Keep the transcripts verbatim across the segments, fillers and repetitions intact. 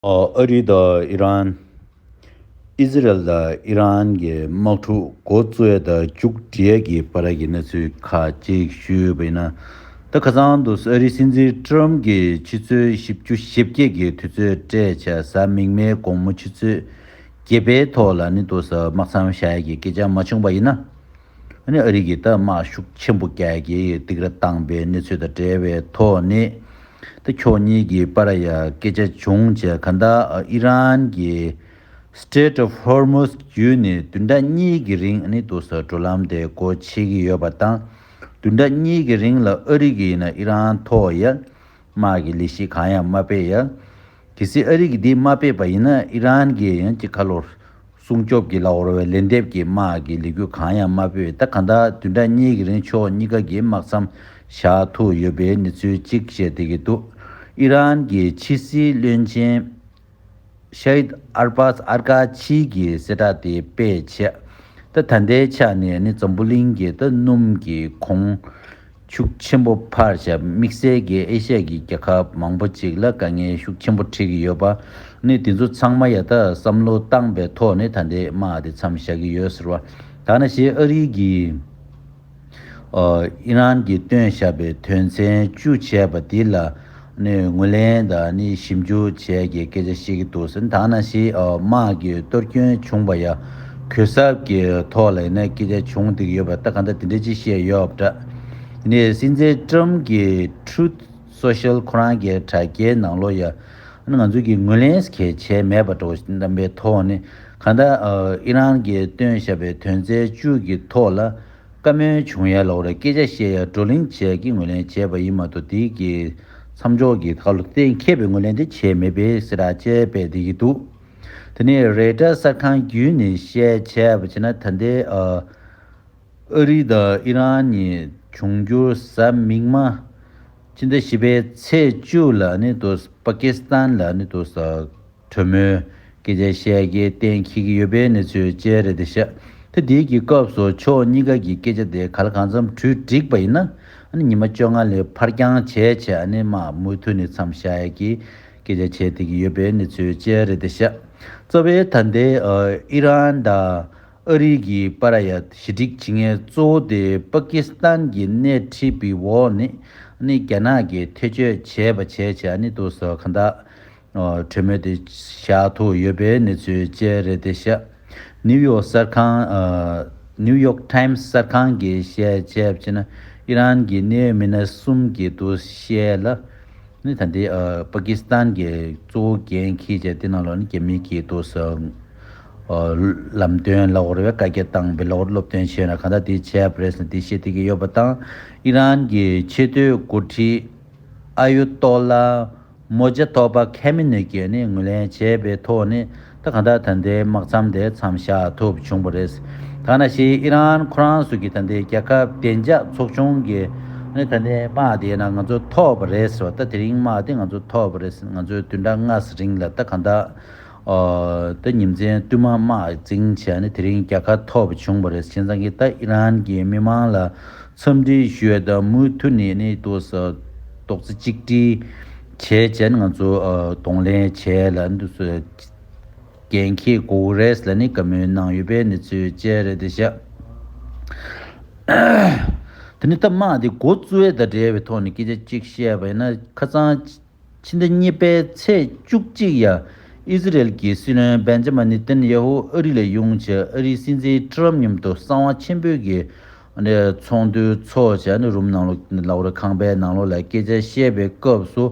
ཨ་རི་དང་ཨི་རན། ཨི་ཟི་རལ་དང་ཨི་རན་གྱི་དམག་འཁྲུག་འགོ་བཙུགས་ཡས་དང་མཇུག་སྒྲིལ་ཡས་ཀྱི་བར་གྱི་གནས་ཚུལ་ཁག་ཅིག་ཞུས་པ་ཡིན་ན། ད་ཁ་སང་དུ་ཨ་རིའི་སྲིད་འཛིན་ཀྲམ་གྱིས་ཆུ་ཚོད་བཞི་བཅུ་ཞེ་བརྒྱད་ཀྱི་དུས་ཚོད་སྤྲད་བྱས་གཟའ་མིག་དམར་དགོང་མོ་ཆུ་ཚོད་བརྒྱད་པའི་ཐོག་ལ་ནི་དུ་དམག་མཚམས་བཞག་ཡས་ཀྱི་སྐད་ཆ་མ་བྱུང་པ་ཡིན་ན། ཨ་ནི་ཨ་རི་གིས་ད་དམག་ཤུགས་ཆེན་པོ་རྒྱག་གི་སྡིགས་ར་བཏང་པའི་གནས་ཚུལ་དང་འབྲེལ་བའི་ཐོག་ནས། ད་ཕྱོགས་གཉིས་ཀྱི་བར་ཡ་སྐད་ཆ་བྱུང་བྱས་ག་ད་ཨི་རན་གྱི་Strait of Hormuz བརྒྱུད་ནས་བདུན་ཕྲག་གཉིས་ཀྱི་རིང་ཨ་ནི་དུ་ས་འགྲོ་ལམ་དེ་སྒོ་ཕྱེ་གི་ཡོད་པ་དང་། བདུན་ཕྲག་གཉིས་ཀྱི་རིང་ལ་ཨ་རི་གིས་ཡིན་ན་ཨི་རན་ཐོག་ཡ། དམག་གི་ལས་གཞི་གང་ཡང་མ་སྤེལ་ཡ། གལ་སྲིད་ཨ་རི་གིས་འདི་མ་སྤེལ་པ་ཡིན་ན་ཨི་རན་གྱིས་ཡང་ཅིག་ཁ་ལོར་སྲུང་སྐྱོབ་ཀྱི་ལ་འོར་བའི་ལན་འདེབས་ཀྱི་དམག་གི་ལས་འགུལ་གང་ཡང་མ་སྤེལ་བས། ད་གང་ལྟར་བདུན་ཕྲག་གཉིས་ཀྱི་རིང་ཕྱོགས་གཉིས་ཀ་གི་དམག་མཚམས་བཞག་ཐུབ་ཡོད་པའི་གནས་ཚུལ་གཅིག་བཤད་བསྡད་ཀྱི་འདུག་ཨི་རན་གྱི་ཕྱི་སྲིད་བློན་ཆེན་ཤ་ཧིད་ཨར་བཱས་ཨར་ཀ་ཆི་གིས་གསལ་བསྒྲགས་དེ་སྤེལ་བྱས། ད་ད་ལྟའི་ཆ་ནས་ནི་འཛམ་བུ་གླིང་གི་ད་སྣུམ་གྱི་གོང་ཤུགས་ཆེན་པོ་འཕར་བྱས་དམིགས་བསལ་གྱི་ཨེ་ཤ་ཡ་གི་རྒྱལ་ཁབ་མང་པོ་ཅིག་ལ་དཀའ་ངལ་ཤུགས་ཆེན་པོ་འཕྲད་ཀྱི་ཡོད་པ། ནི་དེ་ཚོ་ཚང་མ་ཡ་ད་བསམ་བློ་བཏང་པའི་ཐོག་ནས་ད་ལྟའི་དམག་དེ་མཚམས་བཞག་གི་ཡོད་ཟེར་བ། ད་ནང་བཞིན་ཨ་རི་གིས་ཨི་རན་གྱིས་བཏོན་བཞག་པའི་དོན་ཚན་བཅུ་བྱས་པ་དེ་ལ་ནི་ངོས་ལེན་དང་ནི་ཞིབ་འཇུག་བྱས་ཀྱི་སྐད་ཆ་བཤད་ཀྱི་འདུག་ཟེར། ད་ནང་བཞིན་དམག་གི་གཏོར་སྐྱོན་བྱུང་བ་ཡ་གུས་ཞབས་ཀྱི་ཐོག་ལ་ཡིན་ན་སྐད་ཆ་བྱུང་བསྡད་ཀྱི་ཡོད་པ་ད་ག་འདྲ་དེ་འདྲ་ཅིག་བཤད་ཡོད་པ་འདྲ། ནི་སྲིད་འཛིན་ཀྲམ་གྱི་Truth Social ཁོ་རང་གི་དྲ་རྒྱའི་ནང་ལོགས་ཡ། ང་ཚོ་གིས་ངོས་ལེན་གལ་བྱས་མེད་པ་འདྲ་བོ་ཞིག་བདམས་པའི་ཐོག་ནས་གང་ལྟར་ཨི་རན་གྱིས་བཏོན་བཞག་པའི་དོན་ཚན་བཅུ་གི་ཐོག་ལ་བཀའ་མོལ་བྱུང་ཡ་ལོག་རེད། སྐད་ཆ་བཤད་ཡ་བགྲོ་གླེང་བྱས་ཀྱི་ངོས་ལེན་བྱས་པ་ཡིན་མ་གཏོགས་དེའི་གི་མཚམས་འཇོག་གི་ཁ་ལོ་གཏན་འཁེལ་བའི་ངོས་ལེན་དེ་བྱས་མེད་པའི་ཟེར་ར་བཅས་པས་བསྡད་ཀྱི་འདུག་དེ་ནས་རོའི་ཊར་གསར་ཁང་བརྒྱུད་ནས་བཤད་བྱས་པ་བྱས་ན་ད་ལྟའི་ཨ། ཨ་རི་དང་ཨི་རན་གཉིས་འབྱུང་འགྱུར་གཟའ་མིག་དམར་ཕྱི་ཟླ་བཞི་པའི་ཚེས་བཅུ་ལ་ནི་དུ་པ་ཀི་སི་ཐན་ལ་ནི་དུ་གྲོས་མོལ་སྐད་ཆ་བཤད་ཀྱི་གཏན་འཁེལ་གྱི་ཡོད་པའི་གནས་ཚུལ་བཅས་རེད་དེ་ཤག་ད་དེའི་གི་སྐབས་སུ་ཕྱོགས་གཉིས་ཀ་གི་སྐད་ཆ་དེ་ག་ལ་གང་འཚམ་གྲོས་འགྲིག་པ་ཡིན་ན་ཨ་ནི་ཉི་མ་བཅོ་ལྔ་ལས་ཕར་འགྱངས་བྱས་བྱས་ཨ་ནི་དམག་མུ་མཐུད་ནས་མཚམས་བཞག་ཡ་གི་སྐད་ཆ་བྱས་བསྡད་ཀྱི་ཡོད་པའི་གནས་ཚུལ་བཅས་རེད་དེ་ཤག་རྩ་བའི་ད་ལྟའི་ཨི་རན་དང་། ཨ་རི་གི་བར་ཡ་ཞི་འགྲིག་བྱེད་མཁན་གཙོ་བོ་དེ་པ་ཀི་སི་ཐན་གྱིས་སྣེ་ཁྲིད་པའི་འོག་ནས་ནི་རྒྱ་ནག་གིས་ཐེ་བྱུས་བྱས་པ་བྱས་བྱས་ནི་དུ་ས་ག་འདྲ་གྲོས་མོལ་དེ་བཞག་ཐུབ་ཡོད་པའི་གནས་ཚུལ་བཅས་རེད་དེ་ཤག་ནིའུ་ཡོག་གསར་ཁང་ནིའུ་ཡོག་ཊའིམ་སི་གསར་ཁང་གིས་བཤད་བྱས་པ་བྱས་ན་ཨི་རན་གྱི་གནད་ཡོད་མི་སྣ་གསུམ་གྱིས་དུ་བཤད་ལ། ནི་ད་ལྟའི་ཨ་པ་ཀི་སི་ཐན་གྱི་གཙོ་བོ་འགན་འཁྱེར་བྱས་དེ་ནང་ལོགས་ནི་རྒྱ་མི་གིས་དུ་ས་ཨ་ལམ་སྟོན་ལ་འོར་བའི་བཀའ་རྒྱ་བཏང་བའི་ལ་འོར་སློབ་སྟོན་བྱས་ན་གང་ལྟར་དེ་བྱས་པ་རེད་ཟེར་ནས་དེ་བཤད་བསྡད་ཀྱི་ཡོད་པ་དང་། ཨི་རན་གྱི་ཆེས་མཐོའི་འགོ་ཁྲིད་ཨ་ཡུ་ཏོ་ལ་མོ་ཇ་ཐོ་པ་ཁེ་མི་ནི་གིས་ནི་ངོས་ལེན་བྱས་པའི་ཐོག་ནས། ད་གང་ལྟར་ད་ལྟའི་དམག་མཚམས་དེ་མཚམས་བཞག་ཐུབ་བྱུང་བ་རེད། ད་ནང་བཞིན་ཨི་རན་ཁོ་རང་ཚོ་གི་ད་ལྟའི་རྒྱལ་ཁབ་བདེ་འཇགས་ཚོགས་ཆུང་གི་ནི་ད་ལྟའི་དམག་དེ་ཡིན་ན་ང་ཚོ་ཐོབ་པ་རེད་ཟེར་བ། ད་དེ་རིང་དམག་དེ་ང་ཚོ་ཐོབ་པ་རེད་ཟེར། ང་ཚོས་བདུན་ཕྲག་ལྔ་ཙམ་རིང་ལ་ད་གང་ལྟར་ཨ་ད་ཉིན་མཚན་བསྟུད་མར་དམག་འཛིང་བྱས་ནས་དེ་རིང་རྒྱལ་ཁ་ཐོབ་པ་བྱུང་བ་རེད། བྱས་ཙང་གི་ད་ཨི་རན་གྱི་མི་མང་ལ་འཚམས་འདྲི་ཞུ་ཡ་དང་མུ་མཐུད་ནས་ནི་ཏོག་ཙམ་ཏོག་ཙམ་གཅིག་སྒྲིལ་བྱས་བྱས་ནས་ང་ཚོ་ཨ་གདོང་ལེན་བྱས་ལ་འདུག་སེ། འགན་འཁྱེར་དགོས་རེད་ལ་ནི་བཀའ་མོལ་གནང་ཡོད་པའི་གནས་ཚུལ་བཅས་རེད་དེ་ཤག་དེ་ནི་ད་དམག་དེ་འགོ་བཙུགས་ཡས་དང་འབྲེལ་བའི་ཐོག་ནས་སྐད་ཆ་གཅིག་བཤད་པ་ཡིན་ན་ཁ་སང་ཕྱི་ཟླ་གཉིས་པའི་ཚེས་བཅུ་གཅིག་ཡ་ཨི་ཟི་རེལ་གྱི་སྲིད་བློན་བན་ཇ་མ་ནི་ཏན་ཡ་ཧུ་ཨ་རི་ལ་ཡོང་བྱས་ཨ་རིའི་སྲིད་འཛིན་ཊམ་ཉིད་དུ་གསང་བ་ཆེན་པོའི་གི་ཨ་ནི་ཚོགས་འདུ་ཚོགས་བྱས་ཨ་ནི་རུམ་ནང་ལོགས་ལ་འོ་རེ་ཁང་པའི་ནང་ལོགས་ལ་སྐད་ཆ་བཤད་པའི་སྐབས་སུ་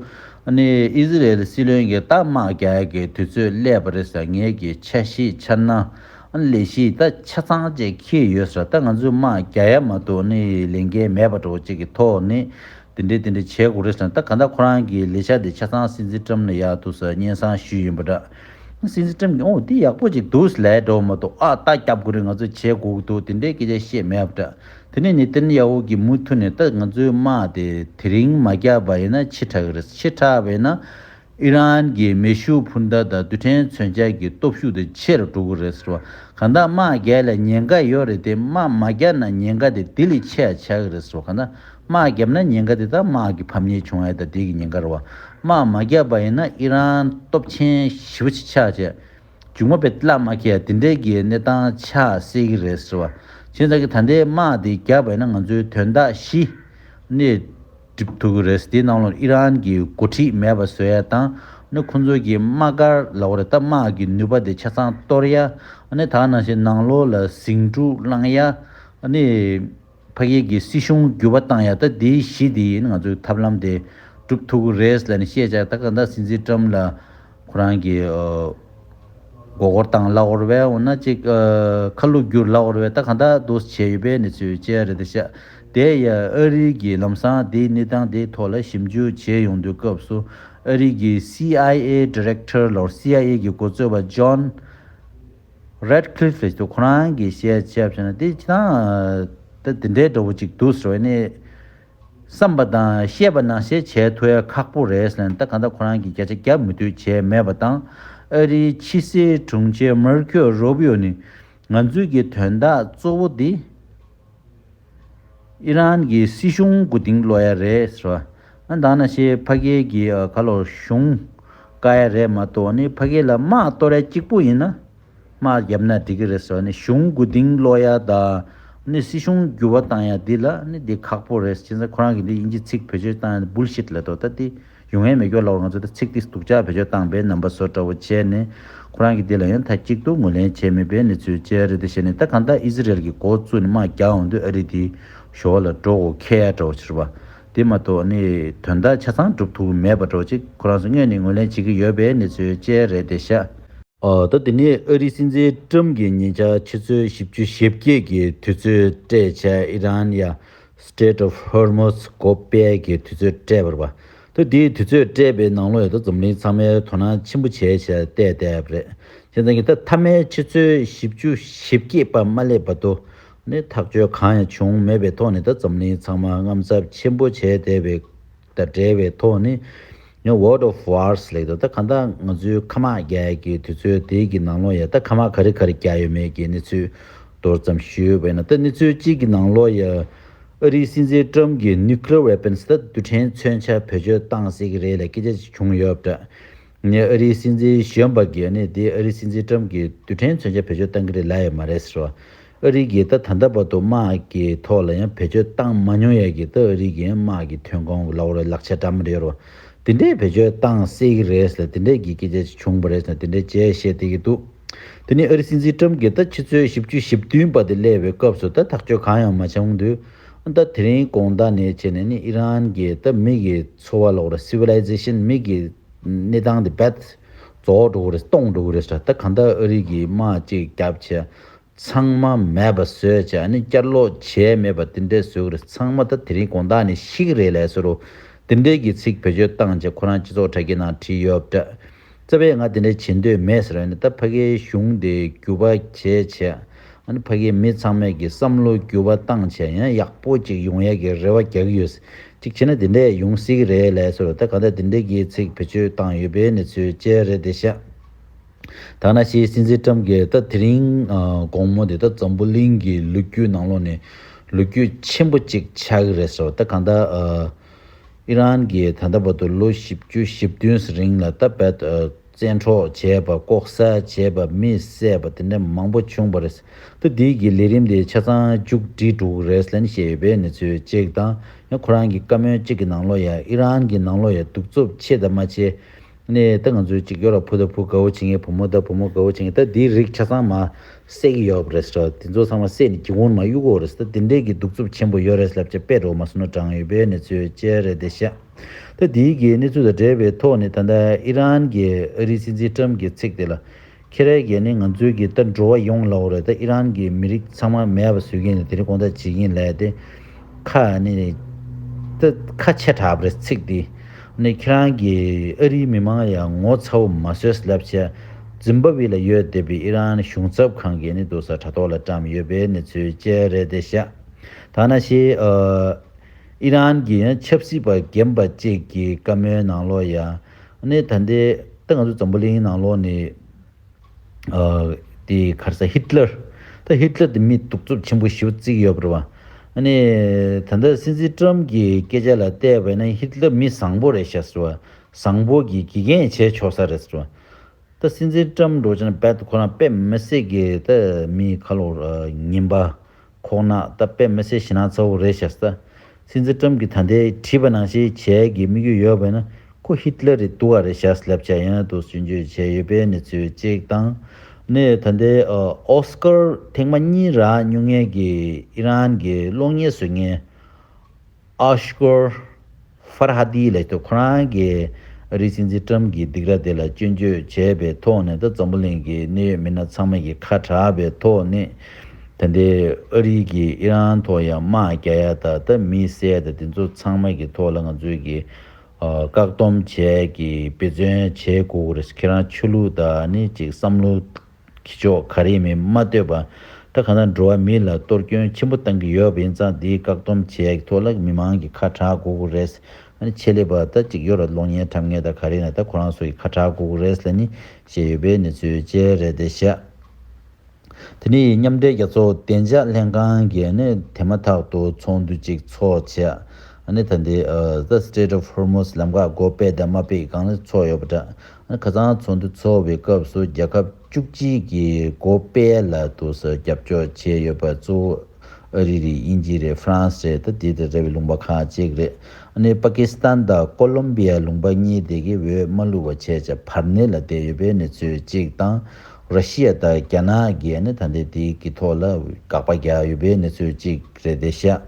ཨ་ནི་ཨི་ཟི་རེལ་སྲིད་བློན་གྱིས་ད་དམག་རྒྱག་ཡ་གི་དུས་ཚོད་སླེབས་པ་རེད་ཟེར། ངེད་ཀྱི་འཆར་གཞི་འཆར་སྣང་ཨ་ནི་ལས་གཞི་ད་ཆ་ཚང་ཅིག་འཁྱེར་ཡོད་ཟེར། ད་ང་ཚོས་དམག་རྒྱག་ཡ་མ་གཏོགས་ནི་ལས་འགན་མེད་པ་འདྲ་བོ་ཅིག་གི་ཐོག་ནས་དེ་འདྲས་དེ་འདྲས་བྱེད་དགོས་རེད་ཟེར། ད་ག་ད་ཁོ་རང་གི་ལས་འཆར་དེ་ཆ་ཚང་སྲིད་འཛིན་ཊམ་ལ་ཡག་འདུག་ཟེར་སྙན་སེང་ཞུས་ཡིན་པ་འདྲ། སྲིད་འཛིན་ཊམ་གྱིས་ཨོ་འདི་ཡག་པོ་ཅིག་འདུག་ལབ་འགྲོ་མ་གཏོགས་ཨ་རྟགས་རྒྱབ་དགོས་རེད། ང་ཚོས་བྱེད་དགོས་ཀྱི་འདུག་དེ་འདྲའི་སྐད་ཆ་བཤད་མེད་པ་འདྲ། དེ་ནས་ནེ་ཐན་ཡ་ཧུ་གིས་མུ་མཐུད་ནས་ད་ང་ཚོའི་དམག་དེ་དེ་རིང་མ་རྒྱག་པ་ཡིན་ན་ཕྱི་དྲག་གི་རེད། ཕྱི་དྲག་པ་ཡིན་ན་ཨི་རན་གྱི་མེ་ཤུགས་འཕུར་མདའ་དང་རྡུལ་ཕྲན་མཚོན་ཆ་གི་སྟོབས་ཤུགས་དེ་ཆེ་རུ་འགྲོ་གི་རེད་ཟེར་བ། གང་ལྟར་དམག་རྒྱག་ལ་ཉེན་ཁ་ཡོད་རེད་དེ་དམག་མ་རྒྱག་ན་ཉེན་ཁ་དེ་དེ་ལས་ཆེ་ཡ་ཆགས་ཀྱི་རེད་ཟེར་བ། གང་ལྟར་དམག་བརྒྱབ་ན་ཉེན་ཁ་དེ་ད་དམག་གི་ཕམ་ཉེས་བྱུང་ཡ་ད་དེ་གི་ཉེན་ཁ་རེད་བ། དམག་མ་བརྒྱབ་པ་ཡིན་ན་ཨི་རན་སྟོབས་ཆེན་ཞེ་པོ་ཅིག་ཆགས་བྱས། མཇུག་མ་དཔེ་བླ་མ་ཁྱེད་དེ་འདྲའི་གི་གནས་སྟངས་ཆགས་སྲིད་ཀྱི་རེད་ཟེར་བ། བྱས་ཙང་གི་ད་ལྟའི་དམག་དེ་བརྒྱབ་པ་ཡིན་ན་ང་ཚོའི་དོན་དག་བཞི་ནི་འགྲུབ་ཐུབ་ཀྱི་རེད། དེའི་ནང་ལོགས་ཨི་རན་གྱི་འགོ་ཁྲིད་མེད་པ་བཟོ་ཡ་དང་། ནི་ཁོང་ཚོ་གི་དམག་སྒར་ལབ་དགོས་རེད། ད་དམག་གི་ནུས་པ་དེ་ཆ་ཚང་གཏོར་ཡ། ནི་ད་ནང་བཞིན་ནང་ལོགས་ལ་ཟིང་འཁྲུག་བསླང་ཡ། ནི་ཕ་གི་གི་སྲིད་གཞུང་འགྱུར་བ་བཏང་ཡ། ད་དེའི་གཞི་དེ་ཡིན་ང་ཚོའི་ཐབས་ལམ་དེ་འགྲུབ་ཐུབ་ཀྱི་རེད་ལབ་ནས་བཤད་བྱས། ད་ག་ད་སྲིད་འཛིན་ཊམ་ལ་ཁོ་རང་གི་ཨ་མགོ་སྐོར་བཏང་ལབ་དགོས་རེད་པས། འོ་ན་ཅིག་ཨ་ཁ་ལོ་བསྒྱུར་ལབ་དགོས་རེད་པས། ད་ག་ད་འདུག་བྱས་ཡོད་པའི་གནས་ཚུལ་བཅས་རེད་དེ་ཤག་དེ་ཡ་ཨ་རི་གི་ལམ་སང་དེའི་གནས་སྟངས་དེའི་ཐོག་ལ་ཞིབ་འཇུག་བྱས་ཡོང་དུས་སྐབས་སུ། ཨ་རི་གི་སི་ཨའི་ཨེ་ཌི་རེག་ཊར་ལོར་སི་ཨའི་ཨེ་གི་འགོ་གཙོ་པ་ཇོན་རེད་ཀི་ལིཕ་ལབ་འདུག་ཁོ་རང་གིས་བཤད་བྱས་བྱས་ན་དེ་ཅི་ད་དེ་འདྲའི་འདྲ་བོ་ཅིག་འདུག་ཟེར་བ་ནི། བསམ་པ་དང་བཤད་པ་ནང་བཞིན་བྱས་ཐུབ་ཡ་ཁག་པོ་རེད་ཟེར་ནས། ད་གང་ལྟར་ཁོ་རང་གིས་བརྒྱ་ཆ་བརྒྱ་མུ་མཐུད་བྱས་མེད་པ་དང་། ཨ་རིའི་ཕྱི་སྲིད་དྲུང་ཆེ་མར་ཁོ་རུ་བྷི་ཡོ་ནི་ང་ཚོའི་གི་དོན་དག་གཙོ་བོ་འདི་ཨི་རན་གྱི་སྲིད་གཞུང་མགོ་རྟིང་སློག་ཡ་རེད་ཟེར་བ། ཨ་ད་ནང་བཞིན་ཕ་གི་གི་ཨ་ག་ལོ་གཞུང་བཀག་ཡ་རེད་མ་གཏོགས། ནི་ཕ་གི་ལ་དམག་གཏོར་ཡ་གཅིག་པུ་ཡིན་ན། དམག་བརྒྱབ་ན་འགྲིག་གི་རེད་ཟེར་བ་ནི། གཞུང་མགོ་རྟིང་སློག་ཡ་དང་ནི་སྲིད་གཞུང་འགྱུར་བ་བཏང་ཡ་འདི་ལ་ནི་འདི་ཁག་པོ་རེད། བྱས་ཙང་ཁོ་རང་གིས་འདི་དབྱིན་ཇི་ཚིག་བེད་སྤྱོད་བཏང་ཡ་འདི་བུལ་ཤིཊ་ལབ་འདུག་ད་འདི་ཡོང་ཡ་མེད་སྐྱོ་ལབ། ང་ཚོ་ད་ཚིག་འདི་སྡུག་ཅག་བེད་སྤྱོད་བཏང་པའི་རྣམ་པ་བཟོ་འདྲ་བོ་བྱས་ནས། ཁོ་རང་གིས་འདི་ལ་ཡང་མཐའ་གཅིག་ཏུ་ངོས་ལེན་བྱས་མེད་པའི་གནས་ཚུལ་བཅས་རེད། དེ་བྱས་ནས་ད་གང་ལྟར་ཨི་ཟི་རལ་གྱི་འགོ་བཙུགས་ནས་དམག་རྒྱག་འོང་དུས་ཨ་རི་འདི་ཞོར་ལ་འགྲོ་དགོས་ཁེལ་ཡ་འདྲ་བོ་ཕྱིར་བ། དེ་མ་གཏོགས་ནི་དོན་དག་ཆ་ཚང་འགྲུབ་ཐུབ་མེད་པ་འདྲ་བོ་ཅིག་ཁོ་རང་ཚོ་སྔོན་ནས་ངོས་ལེན་བྱེད་ཀྱི་ཡོད་པའི་གནས་ཚུལ་བཅས་རེད་དེ་ཤག་ཨ་ད་དེ་ནས་ཨ་རིའི་སྲིད་འཛིན་ཀྲམ་གྱིས་ཉེ་ཆར་ཕྱི་ཚེས་བཞི་བཅུ་ཞེ་བརྒྱད་ཀྱི་དུས་ཚོད་སྤྲད་བྱས་ཨི་རན་ཡ་Strait of Hormuz སྒོ་ཕྱེ་གི་དུས་ཚོད་སྤྲད་པ་རེད་པ། ད་དེའི་དུས་ཚོད་སྤྲད་པའི་ནང་ལོགས་ཡ་ད་འཛམ་གླིང་ཚང་མས་དོ་སྣང་ཆེན་པོ་བྱས་བྱས་བལྟས་བསྡད་པ་རེད། བྱས་ཙང་གི་ད་མཐའ་མའི་ཕྱི་ཚེས་བཞི་བཅུ་ཞེ་བརྒྱད་པ་མ་སླེབས་བར་དུ་ནི་ཐག་གཅོད་གང་ཡང་བྱུང་མེད་པའི་ཐོག་ནས་ད་འཛམ་གླིང་ཚང་མ་དངངས་འཚབ་ཆེན་པོ་བྱས་བསྡད་པའི་དང་འབྲེལ་བའི་ཐོག་ནས་ཡང་World of Wars ལབ་འདུག་ད་གང་ལྟར་ང་ཚོའི་མཁའ་དམག་རྒྱག་ཡ་གི་དུས་ཚོད་དེ་གི་ནང་ལོགས་ཡ་ད་མཁའ་དམག་ག་རེ་ག་རེ་རྒྱག་ཡོད་མེད་ཀྱི་གནས་ཚུལ་མདོར་ཙམ་ཞུས་པ་ཡིན་ན། ད་གནས་ཚུལ་གཅིག་གི་ནང་ལོགས་ཡ་ཨ་རིའི་སྲིད་འཛིན་ཀྲམ་གྱིས་nuclear weapons ད་རྡུལ་ཕྲན་མཚོན་ཆ་བེད་སྤྱོད་བཏང་སྲིད་ཀྱི་རེད་ལབ་སྐད་ཆ་ཞིག་བྱུང་ཡོད་པ་འདྲ། ནས་ཨ་རིའི་སྲིད་འཛིན་གཞོན་པ་གིས་ནི་དེ་ཨ་རིའི་སྲིད་འཛིན་ཀྲམ་གྱིས་རྡུལ་ཕྲན་མཚོན་ཆ་བེད་སྤྱོད་བཏང་གི་རེད་ལབ་ཡོད་མ་རེད་ཟེར་བ། ཨ་རི་གིས་ད་ད་ལྟ་བར་དུ་དམག་གི་ཐོག་ལ་ཡང་བེད་སྤྱོད་བཏང་མ་མྱོང་ཡ་གི་ད་ཨ་རི་གི་ཡང་དམག་གི་ཐོན་ཁུངས་ལ་འོ་རེ་ལག་ཆ་འདྲ་མི་འདྲ་ཡོད་རེད་བ། དེ་འདྲའི་བེད་སྤྱོད་བཏང་སྲིད་ཀྱི་རེད་ཟེར་དེ་འདྲའི་གི་སྐད་ཆ་ཞིག་བྱུང་བ་རེད་ཟེར་དེ་འདྲའི་བྱས་བཤད་བསྡད་ཀྱི་འདུག་དེ་ནས་ཨ་རིའི་སྲིད་འཛིན་ཀྲམ་གྱིས་ད་ཕྱི་ཚེས་བཞི་བཅུ་ཞེ་བདུན་པ་དེ་སླེབས་པའི་སྐབས་སུ་ད་ཐག་གཅོད་གང་ཡང་མ་བྱུང་དུས། ད་དེ་རིང་དགོང་དག་ནས་བྱས་ནས་ནི་ཨི་རན་གྱི་ད་མི་གི་འཚོ་བ་ལོག་ར་civilization མི་གི་གནས་སྟངས་དེ་རྦད་རྫོགས་འགྲོ་གི་རེད། སྟོངས་འགྲོ་གི་རེད་ཟེར། ད་གང་ལྟར་ཨ་རི་གིས་དམག་ཅིག་བརྒྱབ་བྱས་ཚང་མ་མེད་པ་བཟོས་བྱས། ཨ་ནི་བསྐྱར་ལོག་བྱས་མེད་པ་དེ་འདྲས་བཟོས་གི་རེད། ཚང་མ་ད་དེ་རིང་དགོང་དག་ནས་ཤི་གི་རེད་ལབ་ཟེར་རོ། དེ་འདྲས་ཀྱི་ཚིག་བེད་སྤྱོད་བཏང་བྱས་ཁོ་རང་སྤྱི་ཚོགས་དྲ་རྒྱའི་ནང་བྲིས་ཡོད་པ་འདྲ། རྩ་བའི་ང་དེ་འདྲས་བྱེད་འདོད་མེད་ཟེར་བ་ནི། ད་ཕ་གིའི་གཞུང་དེ་འགྱུར་བ་བྱས་བྱས། ཨ་ནི་ཕ་གིའི་མི་ཚང་མས་ཀྱི་བསམ་བློ་འགྱུར་བ་བཏང་བྱས་ཡང་ཡག་པོ་ཅིག་ཡོང་ཡས་ཀྱི་རེ་བ་རྒྱག་གི་ཡོད། ཅིག་བྱས་ན་དེ་འདྲས་ཡོང་སྲིད་ཀྱི་རེད་ལབ་ཟེར་བ། ད་གང་ལྟར་དེ་འདྲས་ཀྱི་ཚིག་བེད་སྤྱོད་བཏང་ཡོད་པའི་གནས་ཚུལ་བཅས་རེད་དེ་ཤག་ད་ནང་བཞིན་སྲིད་འཛིན་ཀྲམ་གྱིས་ད་དེ་རིང་ཨ་དགོང་མོ་དེ་ད་འཛམ་བུ་གླིང་གི་ལོ་རྒྱུས་ནང་ལོགས་ནས་ལོ་རྒྱུས་ཆེན་པོ་ཅིག་ཆགས་ཀྱི་རེད་ཟེར་བ། ད་གང་ལྟར་ཨ་ཨི་རན་གྱིས་ད་ལྟ་བར་དུ་ལོ་བཞི་བཅུ་ཞེ་བདུན་རིང་ལ་ད་རྦད་ཨ་བཙན་འཕྲོག་བྱས་པ། ལྐོག་ཟ་བྱས་པ། མི་བསད་པ་དེ་འདྲ་མང་པོ་བྱུང་བ་རེད། ད་འདི་གི་ལས་རིམ་དེ་ཆ་ཚང་མཇུག་སྒྲིལ་འགྲོ་གི་རེད་ལབ་ནས་བཤད་ཡོད་པའི་གནས་ཚུལ་གཅིག་དང་། ཡང་ཁོ་རང་གི་བཀའ་མོལ་གཅིག་གི་ནང་ལོགས་ཡ་ཨི་རན་གྱི་ནང་ལོགས་ཡ་གདུག་རྩུབ་ཆེ་དང་མ་ཆེ། ནས་ད་ང་ཚོའི་གཅིག་ཡོད་ར། བུ་དང་བུ་དགའ་བོ་བྱེད་མཁན། བུ་མོ་དང་བུ་མོ་དགའ་བོ་བྱེད་མཁན། ད་འདིའི་རིགས་ཆ་ཚང་མ་བསད་ཀྱི་ཡོད་པ་རེད་ཟེར། དེ་ཚོ་ཚང་མ་བསད་ནས་སྒེའུ་ཁུང་མར་གཡུག་གི་ཡོད་རེད་ཟེར། ད་དེ་འདྲའི་གི་གདུག་རྩུབ་ཆེན་པོ་ཡོད་རེད་ལབ་བྱས་དཔེ་འདྲ་བོ་མ་སོང་ན་དྲངས་ཡོད་པའི་གནས་ཚུལ་བཅས་རེད་དེ་ཤག་ད་དེའི་གི་གནས་ཚུལ་དང་འབྲེལ་བའི་ཐོག་ནས་ད་ལྟ་ཨི་རན་གྱི་ཨ་རིའི་སྲིད་འཛིན་ཀྲམ་གྱི་ཚིག་དེ་ལ། ཁྱེད་རང་གིས་ནི་ང་ཚོའི་གི་ད་འགྲོ་བ་ཡོངས་ལབ་དགོས་རེད། ད་ཨི་རན་གྱི་མི་རིགས་ཚང་མ་མེད་པ་བཟོ་གི་ཡིན་ལ། དེ་རིང་དགོང་དག་བྱེད་ཀྱི་ཡིན་ལབ་དེ། ཁ་ནི་ད་ཁ་ཆེ་དྲགས་པ་རེད་ཚིག་འདི། ནི་ཁྱེད་རང་གིས་ཨ་རིའི་མི་མང་ཡང་ངོ་ཚ་བོ་མ་བཟོས་ལབ་བྱས། ཛིམ་བྷ་ཝེ་ལ་ཡོད་བསྡད་པའི་ཨི་རན་གཞུང་ཚབ་ཁང་གིས་ནི་འདུག་ས་དྲ་ཐོག་ལ་བཀྲམ་ཡོད་པའི་གནས་ཚུལ་བཅས་རེད་དེ་ཤག་ད་ནང་བཞིན་ཨ་ཨི་རན་གྱི་ཡང་ཆབ་སྲིད་པ་རྒན་པ་གཅིག་གི་བཀའ་མོལ་ནང་ལོགས་ཡང་ནི་ད་ལྟའི་ད་ང་ཚོ་འཛམ་བུ་གླིང་ནང་ལོགས་ནི། ཨ་དེ་ག་རེ་ཟ། ཧིཊ་ལར། ད་ཧིཊ་ལར་དེ་མི་གདུག་རྩུབ་ཆེན་པོ་ཞེ་པོ་བརྩི་གི་ཡོད་པ་རེད་བ། ཨ་ནི་ད་ལྟ་སྲིད་འཛིན་ཀྲམ་གྱི་སྐད་ཆ་ལ་བལྟས་པ་ཡིན་ན་ཧིཊ་ལར་མི་བཟང་པོ་རེད་ཤག་ཟེར་བ། བཟང་པོ་གི་དགེ་རྒན་བྱས་ཆོག་ས་རེད་ཟེར་བ། ད་སྲིད་འཛིན་ཊམ་འགྲོ་ཅན་པད་ཁོ་རང་དཔེ་མི་སྲིད་ཀྱི་ད་མི་ཁ་ལོ་ངན་པ་ཁོག་ནག་ད་དཔེ་མི་སྲིད་ཞེད་སྣང་ཚ་བོ་རེད་ཤག་ས། སྲིད་འཛིན་ཊམ་གྱིས་ད་ལྟའི་བྲིས་པ་ནང་བཞིན་བྱས་ཀྱི་དམིགས་ཡུལ་ཡོད་པ་ཡིན་ན་ཁོ་ཧི་ཏི་ལར་རེད་འདུག་ག་རེད་ཤག་ལབ་བྱས་ཡང་དུ་སྐྱོན་བརྗོད་བྱས་ཡོད་པའི་གནས་ཚུལ་གཅིག་དང་། ནས་ད་ལྟའི་ཨོ་སྐར་ཐེངས་མ་གཉིས་རག་མྱོང་མཁན་གྱི་ཨི་རན་གྱི་གློག་བརྙན་བཟོ་མཁན། ཨ་ཤ་ཀོར་ཧྥར་ཧ་དི་ལབ་དུས་ཁོ་རང་གིས་ཨ་རིའི་སྲིད་འཛིན་ཊམ་གྱི་སྡིགས་ར་དེ་ལ་སྐྱོན་བརྗོད་བྱས་པའི་ཐོག་ནས་ད་འཛམ་བུ་གླིང་གི་གནད་ཡོད་མི་སྣ་ཚང་མ་གིས་ཁ་གྲགས་པའི་ཐོག་ནས་ད་ལྟའི་ཨ་རི་གིས་ཨི་རན་ཐོག་ཡང་དམག་རྒྱག་ཡ་དང་ད་མི་བསད་ཡ་དང་དེ་ཚོ་ཚང་མ་གི་ཐོག་ལ་ང་ཚོས་ཀྱི་ཨ་བཀག་སྡོམ་བྱས་ཀྱི་འབད་བརྩོན་བྱེད་དགོས་ཀྱི་རེད། ཁྱེད་རང་ཆོས་ལུགས་དང་ནི་ཅིག་བསམ་བློ་ཁྱི་ཕྱོགས་ག་རེ་མིན་མ་ལྟོས་པ། ད་གང་ལྟར་འགྲོ་བ་མི་ལ་གཏོར་སྐྱོན་ཆེན་པོ་བཏང་གི་ཡོད་པ་ཡིན་ཙང་འདིའི་བཀག་སྡོམ་བྱེད་ཡག་ཐོག་ལ་མི་མང་གི་ཁ་གྲག་དགོས་ཀྱི་རེད། ཨ་ནི་ཆེད་ལས་པ་ད་ཅིག་ཡོད་ར་གློག་བརྙན་འཁྲབ་མཁན་ད་ག་རེ་ན་ད་ཁོ་རང་ཚོ་གི་ཁ་གྲག་དགོས་ཀྱི་རེད་ལབ་ནི་བཤད་ཡོད་པའི་གནས་ཚུལ་བཅས་རེད་དེ་ཤག་དེ་ནི་མཉམ་འབྲེལ་རྒྱལ་ཚོགས་བདེ་འཇགས་ལྷན་ཁང་གིས་ནི་དེ་མ་ཐག་ཏུ་ཚོགས་འདུ་ཅིག་ཚོགས་བྱས། ཨ་ནི་ད་ལྟའི་ཨ་The Strait of Hormuz ལམ་ཁ་སྒོ་ཕྱེ་དང་མ་ཕྱེ་སྒང་ནས་ཚོགས་ཡོད་པ་འདྲ། ཨ་ནི་ཁ་སང་ཚོགས་འདུ་ཚོགས་པའི་སྐབས་སུ་རྒྱལ་ཁབ་བཅུ་གཅིག་གིས་སྒོ་ཕྱེ་ལ་དུ་ས་རྒྱབ་སྐྱོར་བྱས་ཡོད་པ་གཙོ་བོ་ཨ་རི་རེད། དབྱིན་ཇི་རེད། ཧྥ་རན་སི་རེད། ད་དེ་དང་འབྲེལ་བའི་ལུང་པ་ཁག་ཅིག་རེད། ཨ་ནི་པ་ཀི་སི་ཐན་དང་ཀོ་ལོམ་བི་ཡ་ལུང་པ་གཉིས་དེ་གི་འོས་མ་བླུགས་པ་བྱས་བྱས་བར་གནས་ལ་བསྡད་ཡོད་པའི་གནས་ཚུལ་གཅིག་དང་། ར་ཤི་ཡ་དང་རྒྱ་ནག་གིས་ནི་ད་ལྟའི་དེའི་གི་ཐོག་ལ་དགག་པ་རྒྱག་ཡོད་པའི་གནས་ཚུལ་གཅིག་རེད་དེ་ཤག་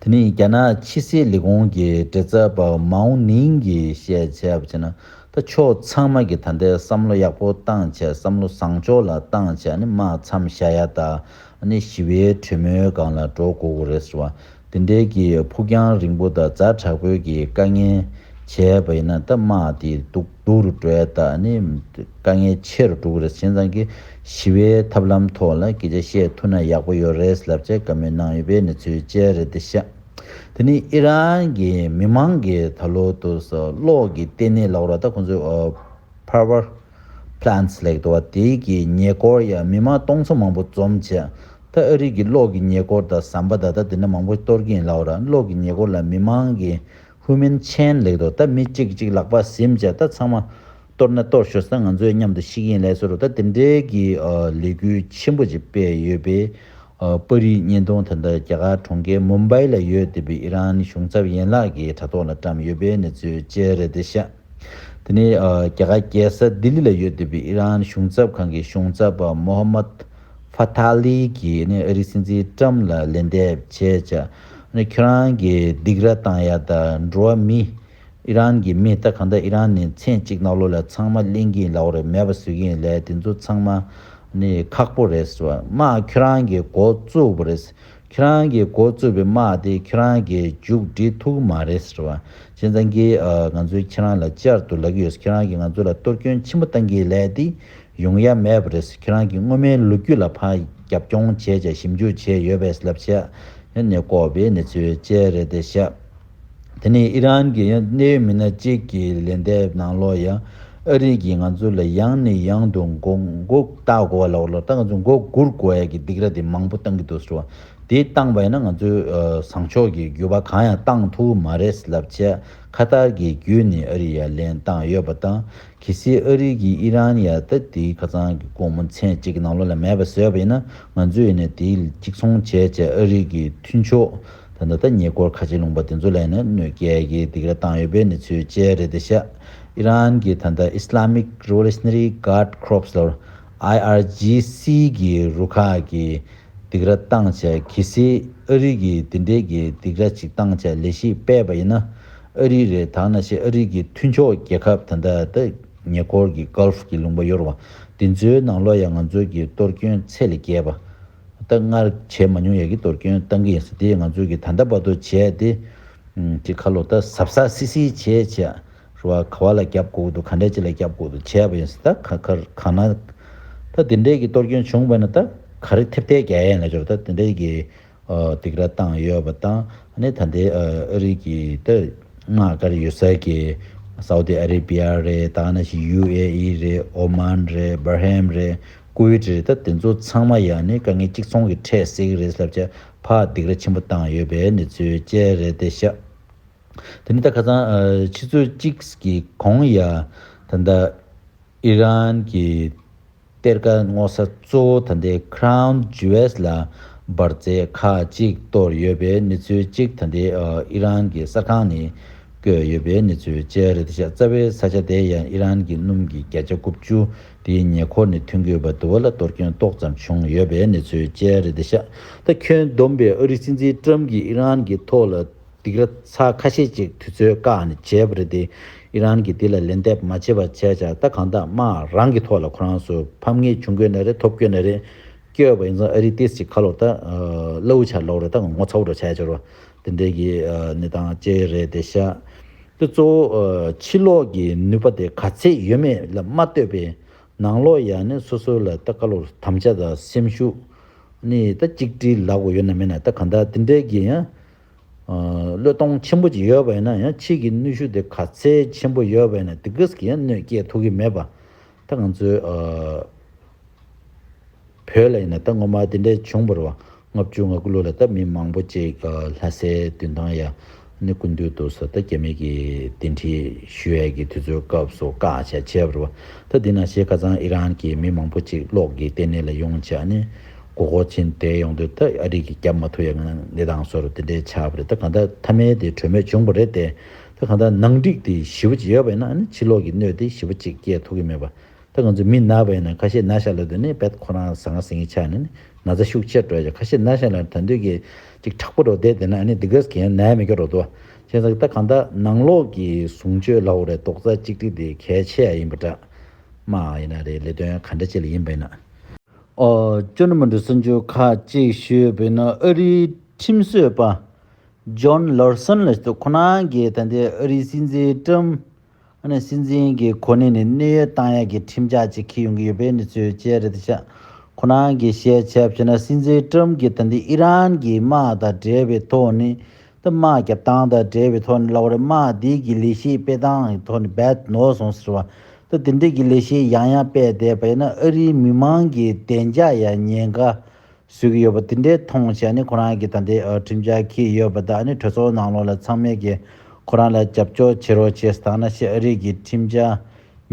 དེ་ནི་རྒྱ་ནག་ཕྱི་སྲིད་ལས་ཁུངས་ཀྱི་མགྲིན་ཚབ་པ་མའོ་ནིང་གིས་བཤད་བྱས་པ་བྱས་ན་ད་ཕྱོགས་ཚང་མ་གིས་ད་ལྟའི་བསམ་བློ་ཡག་པོ་བཏང་བྱས་བསམ་བློ་བཟང་ཕྱོགས་ལ་བཏང་བྱས་ནི་དམག་མཚམས་བཞག་ཡ་དང་ནི་ཞི་བའི་གྲོས་མོལ་སྒང་ལ་འགྲོ་དགོས་ཀྱི་རེད་ཟེར་བ། དེ་འདྲའི་གི་ཕུགས་རྒྱང་རིང་པོ་དང་ཛ་དྲག་པོའི་གི་དཀའ་ངལ་བྱས་པ་ཡིན་ན་ད་དམག་དེ་སྡུག་སྡུག་རུ་འགྲོ་ཡ་ད་ནི་དཀའ་ངལ་ཆེ་རུ་འགྲོ་གི་རེད། བྱས་ཙང་གི་ཞི་བའི་ཐབས་ལམ་ཐོག་ལ་སྐད་ཆ་བཤད་ཐུབ་ན་ཡག་པོ་ཡོད་རེད་ལབ་བྱས་བཀའ་མོལ་གནང་ཡོད་པའི་གནས་ཚུལ་བཅས་རེད་དེ་ཤག་དེ་ནི་ཨི་རན་གྱི་མི་མང་གི་ད་ལོ་དུ་ས་གློག་གི་ལྟེ་གནས་ལབ་ར་ད་ཁོང་ཚོས་power plants ལབ་འདུག་བ། དེའི་གི་ཉེ་འཁོར་ཡ་མི་མང་སྟོང་ཚོ་མང་པོ་འཛོམས་བྱས། ད་ཨ་རི་གི་གློག་གི་ཉེ་འཁོར་དང་ཟམ་པ་དང་ད་དེ་འདྲ་མང་པོ་གཏོར་གྱིན་ལབ་ར། གློག་གི་ཉེ་འཁོར་ལ་མི་མང་གི་human chain ལབ་འདུག་ད་མི་གཅིག་གཅིག་ལག་པ་ཟིན་བྱས་ད་ཚང་མ་གཏོར་ན་གཏོར་ཤོག་ད་ང་ཚོས་མཉམ་དུ་ཤི་གིན་ལབ་སོ་རུ་ད་དེ་འདྲའི་གི་ལས་འགུལ་ཆེན་པོ་ཅིག་སྤེལ་ཡོད་པའི་པར་རིས་བརྙན་ཐུང་ད་ལྟ་རྒྱ་གར་གྲོང་ཁྱེར་མུམ་བྷའི་ལ་ཡོད་བསྡད་པའི་ཨི་རན་གཞུང་ཚབ་ཡན་ལག་གི་དྲ་ཐོག་ལ་བཀྲམ་ཡོད་པའི་གནས་ཚུལ་བཅས་རེད་དེ་ཤག་དེ་ནས་ཨ་རྒྱ་གར་རྒྱལ་ས་ལྡི་ལི་ལ་ཡོད་བསྡད་པའི་ཨི་རན་གཞུང་ཚབ་ཁང་གི་གཞུང་ཚབ་པ་མོ་ཧམ་མད་ཧྥ་ཐ་ལི་གིས་ནི་ཨ་རིའི་སྲིད་འཛིན་ཀྲམ་ལ་ལན་འདེབས་བྱས་བྱས་ནི་ཁྱོད་རང་གིས་སྡིགས་ར་བཏང་ཡ་དང་འགྲོ་བ་མི་ཨི་རན་གྱི་མི་ད་གང་ལྟར་ཨི་རན་ནི་མཚན་གཅིག་ནང་ལོགས་ལ་ཚང་མ་གླེང་གིན་ལབ་རེད། མེད་པ་བཟོ་གིན་ལས་དེ་ཚོ་ཚང་མ་ནི་ཁག་པོ་རེད་ཟེར་བ། དམག་ཁྱོད་རང་གིས་འགོ་བཙུགས་པ་རེད། ཁྱེད་རང་གིས་འགོ་བཙུགས་པའི་དམག་དེ་ཁྱེད་རང་གིས་མཇུག་སྒྲིལ་ཐུབ་ཀྱི་མ་རེད་ཟེར་བ། བྱས་ཙང་གི་ཨ་ང་ཚོས་ཁྱེད་རང་ལ་བསྐྱར་དུ་ལབ་ཀྱི་ཡོད། ཁྱེད་རང་གིས་ང་ཚོ་ལ་གཏོར་སྐྱོན་ཆེན་པོ་བཏང་གི་ལས་དེ་ཡོང་ཡ་མེད་པ་རེད། ཁྱེད་རང་གིས་སྔོན་མའི་ལོ་རྒྱུས་ལ་ཕར་རྒྱབ་སྐྱོར་བྱས་བྱས་ཞིབ་འཇུག་བྱས་ཡོད་པས་ལབ་བྱས་ཡང་ནས་ལྐོག་པའི་གནས་ཚུལ་བཅས་རེད་དེ་ཤག་དེ་ནས་ཨི་རན་གྱི་ཡང་གནད་ཡོད་མི་སྣ་གཅིག་གིས་ལན་འདེབས་ནང་ལོགས་ཡང་ཨ་རི་གིས་ང་ཚོ་ལ་ཡང་ནས་ཡང་དུ་མགོ་མགོ་བཏགས་དགོས་པ་ལབ་ལ་ད་ང་ཚོ་མགོ་སྒུར་དགོས་ཡ་གི་སྡིགས་ར་དེ་མང་པོ་བཏང་གི་འདུག་ཟེར་བ། དེ་བཏང་པ་ཡིན་ན་ང་ཚོས་ཨ་བཟང་ཕྱོགས་ཀྱི་འགྱུར་བ་གང་ཡང་བཏང་ཐུབ་མ་རེད་ལབ་བྱས་ཁ་ཏར་གྱི་བརྒྱུད་ནས་ཨ་རི་ཡར་ལན་བཏང་ཡོད་པ་དང་། གལ་སྲིད་ཨ་རི་གིས་ཨི་རན་ཡར་ད་དེའི་ཁ་སང་གི་སྒོར་མོ་མཚན་གཅིག་གི་ནང་ལོགས་ལ་མེད་པ་བཟོས་པ་ཡིན་ན་ང་ཚོས་ཡིན་ནའི་དེའི་གཅིག་མཚུངས་བྱས་བྱས་ཨ་རི་གི་མཐུན་ཕྱོགས་ད་ལྟ་ད་ཉེ་འཁོར་ཁ་ཆེ་ལུང་པ་དེ་ཚོ་ལ་ཡིན་ན་གནོད་སྐྱེལ་གྱི་སྡིགས་ར་བཏང་ཡོད་པའི་གནས་ཚུལ་བཅས་རེད་དེ་ཤག་ཨི་རན་གྱི་ད་ལྟ་Islamic Revolutionary Guard Corps ལབ་ཨའི་ཨར་ཇི་སི་གི་རུ་ཁག་གི་སྡིགས་ར་བཏང་བྱས། གལ་སྲིད་ཨ་རི་གིས་དེ་འདྲའི་གི་སྡིགས་ར་ཅིག་བཏང་བྱས་ལས་གཞི་སྤེལ་བ་ཡིན་ན་ཨ་རི་རེད། ད་ནང་བཞིན་ཨ་རི་གི་མཐུན་ཕྱོགས་རྒྱལ་ཁབ་ད་ལྟ་ད་ཉེ་འཁོར་གྱི་Gulf གི་ལུང་པ་ཡོད་རེད་བ། དེ་ཚོའི་ནང་ལོགས་ཡང་ང་ཚོའི་གི་གཏོར་སྐྱོན་ཚད་ལས་བརྒལ་བ་ད་སྔར་བྱས་མ་མྱོང་ཡ་གི་གཏོར་སྐྱོན་བཏང་གི་ཡིན་ཟེར། དེ་ང་ཚོའི་གི་ད་ལྟ་བར་དུ་བྱས་ཏེ་ཅིག་ཁ་ལོ་ད་གཟབ་གཟབ་སིག་སིག་བྱས་བྱས། རུ་བ་ག་བ་ལ་རྒྱབ་དགོས་འདུག་ག་འདྲས་ཅིག་ལ་རྒྱབ་དགོས་འདུག་བྱས་པ་ཡིན་ཟེར། ད་ག་ག་ག་ན་ད་དེ་འདྲས་ཀྱི་གཏོར་སྐྱོན་བྱུང་བ་ན་ད་ག་རེ་ཐེབས་ཐེབས་རྒྱག་ཡ་ཡིན་ལ་ཅོར་ད་དེ་འདྲས་ཀྱི་སྡིགས་ར་བཏང་ཡོད་པ་དང་ཨ་ནི་ད་ལྟའི་ཨ་རི་གི་ད་དམག་སྒར་ཡོད་ས་གི་Saudi Arabia རེད། ད་ནང་བཞིན་ཡུ་ཨེ་ཨི་རེད། ཨོ་མན་རེད། བྷ་ར་ཧེམ་རེད། ཀུ་ཝེད་རེད། ད་དེ་ཚོ་ཚང་མ་ཡང་ནི་དཀའ་ངལ་གཅིག་མཚུངས་ཀྱི་འཕྲད་སྲིད་ཀྱི་རེད་ལབ་བྱས་ཕར་སྡིགས་ར་ཆེན་པོ་བཏང་ཡོད་པའི་གནས་ཚུལ་བཅས་རེད་དེ་ཤག་དེ་ནི་ད་ཁ་སང་ཨ་ཆུ་ཚོད་གཅིག་གི་གོང་ཡ་ད་ལྟ་ཨི་རན་གྱི་གཏེར་ཁ་སྔོག་ས་གཙོ་བོ་ད་ལྟའི་Crown Jewels ལ་འབར་རྫས་ཁག་ཅིག་གཏོར་ཡོད་པའི་གནས་ཚུལ་གཅིག་ད་ལྟའི་ཨ་ཨི་རན་གྱི་གསར་ཁང་ནས་བཀོད་ཡོད་པའི་གནས་ཚུལ་བཅས་རེད། དེ་ཤ་རྩ་བའི་ས་ཆ་དེ་ཡང་ཨི་རན་གྱི་སྣུམ་གྱི་བརྒྱ་ཆ་དགུ་བཅུ་དེའི་ཉེ་འཁོར་ནས་ཐོན་དགོས་པ་དུ་བ་ལ་གཏོར་སྐྱོན་ཏོག་ཙམ་བྱུང་ཡོད་པའི་གནས་ཚུལ་བཅས་རེད། དེ་ཤ་ད་ཁྱོན་བསྡོམས་པའི་ཨ་རིའི་སྲིད་འཛིན་ཏྲམ་གྱིས་ཨི་རན་གྱི་ཐོག་ལ་སྡིགས་ར་ཚར་ཁ་ཤས་ཅིག་དུས་ཚོད་བཀག་ནས་བྱས་པ་རེད་དེ། ཨི་རན་གྱིས་དེ་ལ་ལན་འདེབས་མ་བྱས་པ་བྱས་ཙང་ད་གང་ལྟར་དམག་རང་གི་ཐོག་ལ་ཁོ་རང་ཚོ་ཕམ་ཉེས་བྱུང་དགོས་ན་རེད། ཐོབ་དགོས་ན་རེད། སྐྱོ་བ་ཡིན་ཙང་ཨ་རི་ཏིས་ཅིག་ཁ་ལོར་ད་གླ་བོ་ཆ་ལོག་རེད། ད་ངོ་ཚ་བོ་འགྲོ་བྱས་ཅོར་བ་དེ་འདྲའི་གི་གནས་སྟངས་ཅིག་རེད་དེ་ཤ། དེ་གཙོ་བོ་ཕྱི་ལོགས་ཀྱི་ནུས་པ་དེ་ག་ཚད་ཡོད་མེད་ལ་མ་ལྟོས་པའི་ནང་ལོགས་ཡ་ནས་སོ་སོ་ལ་ད་ཁ་ལོར་དམ་བཅའ་དང་སེམས་ཤུགས་ནི་ད་གཅིག་སྒྲིལ་ལབ་དགོས་ཡོད་ན་མེད་ན་ད་གང་ལྟར་དེ་འདྲའི་གི་ཡང་། བློས་གཏོང་ཆེན་པོ་ཅིག་ཡོད་པ་ཡིན་ན་ཡང་ཕྱི་གི་གནོན་ཤུགས་དེ་ག་ཚད་ཆེན་པོ་ཡོད་པ་ཡིན་ན་དེ་གས་ཀྱི་ཡང་གནོད་སྐྱེལ་ཐུབ་ཀྱི་མེད་པ། ད་ང་ཚོའི་བོད་ལ་ཡིན་ན་ད་སྔོན་མ་དེ་འདྲའི་བྱུང་བ་རེད་བ། ལྔ་བཅུ་ང་དགུ་ལོ་ལ་ད་མི་མང་པོ་ཅིག་ལྷ་སའི་མདུན་ཐང་ཡ་ནི་སྐུ་མདུན་དུ་ས་ད་རྒྱ་མི་གི་གདན་འདྲེན་ཞུ་ཡས་ཀྱི་དུས་ཚོད་སྐབས་སུ་བཀག་བྱས་བྱས་པ་རེད་བ། ད་འདི་ནང་བཞིན་ཁ་སང་ཨི་རན་གྱི་མི་མང་པོ་ཅིག་གློག་གི་ལྟེ་གནས་ལ་ཡོང་བྱས་ནི། མགོ་སྐོར་ཕྱིན་བསྡད་ཡོང་དུས་ད་ཨ་རི་གིས་རྒྱབ་མ་ཐུབ་ཡ་གནས་སྟངས་བཟོ་འདྲ་དེ་འདྲའི་ཆགས་པ་རེད། ད་གང་ལྟར་མཐའ་མའི་དེ་གྲོས་མོལ་བྱུང་བ་རེད་དེ། ད་གང་ལྟར་ནང་འགྲིག་དེ་ཞེ་པོ་ཅིག་ཡོད་པ་ཡིན་ན་ཨ་ནི་ཕྱི་ལོགས་ཀྱི་གནོད་དེ་ཞེ་པོ་ཅིག་སྐྱེལ་ཐུབ་ཀྱི་མེད་པ། ད་ང་ཚོ་མི་ན་བ་ཡིན་ན་ཁ་ཤས་ན་ཤ་ལ་དུས་ནི་བེད་ཁོ་རང་ཟང་ངེ་ཟིང་ངེ་ཆགས་ནས་ནི་ན་ཚ་ཤུགས་ཆེར་འགྲོ་ཡ། ཁ་ཤས་ན་ཤ་ལ་ད་འདོད་ཀྱི་ཅིག་དྲག་པོ་འགྲོ་བསྡད་དེ་ན་ཨ་ནི་དེ་གས་ཀྱི་ན་མི་སྐྱོ་རོ་དོ། བྱས་ཙང་ད་གང་ལྟར་ནང་ལོགས་ཀྱི་བཟུང་སྤྱོད་ལ་འོ་རེ་རྡོག་རྩ་གཅིག་སྒྲིལ་དེ་གལ་ཆེ་ཡ་ཡིན་པ་འདྲ་མ་ཡིན་ན་རེད། ལས་དོན་ག་འདྲ་ཅིག་ལ་ཡིན་པ་ཡིན་ན། ཨོ། ཅོ་ནི་མ་འདྲི་གསར་འགྱུར་ཁག་ཅིག་ཞུས་པས་ན་ཨ་རིའི་ཁྲིམས་རྩོད་པ་ཇོན་ལར་སན་ལ་ཞུ་ཁོ་རང་གིས་ད་ལྟའི་ཨ་རིའི་སྲིད་འཛིན་ཏྲམ་ཨ་ནི་སྲིད་འཛིན་གྱི་གོ་གནས་ནས་གནས་དབྱེ་བཏང་ཡག་གི་ཁྲིམས་འཆར་ཅིག་འཁྱེར་ཡོང་གི་ཡོད་པའི་གནས་ཚུལ་བཅས་རེད་ཤག་ཁོ་རང་གིས་བཤད་བྱས་པ་བྱས་ན་སྲིད་འཛིན་ཏྲམ་གྱིས་ད་ལྟའི་ཨི་རན་གྱི་དམག་དང་འབྲེལ་བའི་ཐོག་ནས། ད་དམག་རྒྱབ་སྟངས་དང་འབྲེལ་བའི་ཐོག་ནས་ལབ་པ་རེད། དམག་འདི་གི་ལས་གཞི་སྤེལ་སྟངས་ཀྱི་ཐོག་ནས་བེད་ནོར་སོང་ཟེར་བ། ད་དེ་འདྲའི་གི་ལས་གཞི་ཡང་ཡང་སྤེལ་བསྡད་པ་ཡིན་ན་ཨ་རིའི་མི་མང་གི་བདེ་འཇགས་ཡང་ཉེན་ཁ་བཟོ་གི་ཡོད་པ་དེ་འདྲའི་མཐོང་བྱས་ནས་ཁོ་རང་གིས་ད་ལྟའི་ཨ་ཁྲིམས་འཆར་འཁྱེར་ཡོད་པ་དང་ཨ་ནི་གྲོས་ཚོགས་ནང་ལོགས་ལ་ཚང་མས་ཀྱིས་ཁོ་རང་ལ་རྒྱབ་སྐྱོར་བྱེད་རོགས་བྱས་ཟེར། ད་ནང་བཞིན་ཨ་རི་གི་ཁྲིམས་འཆར་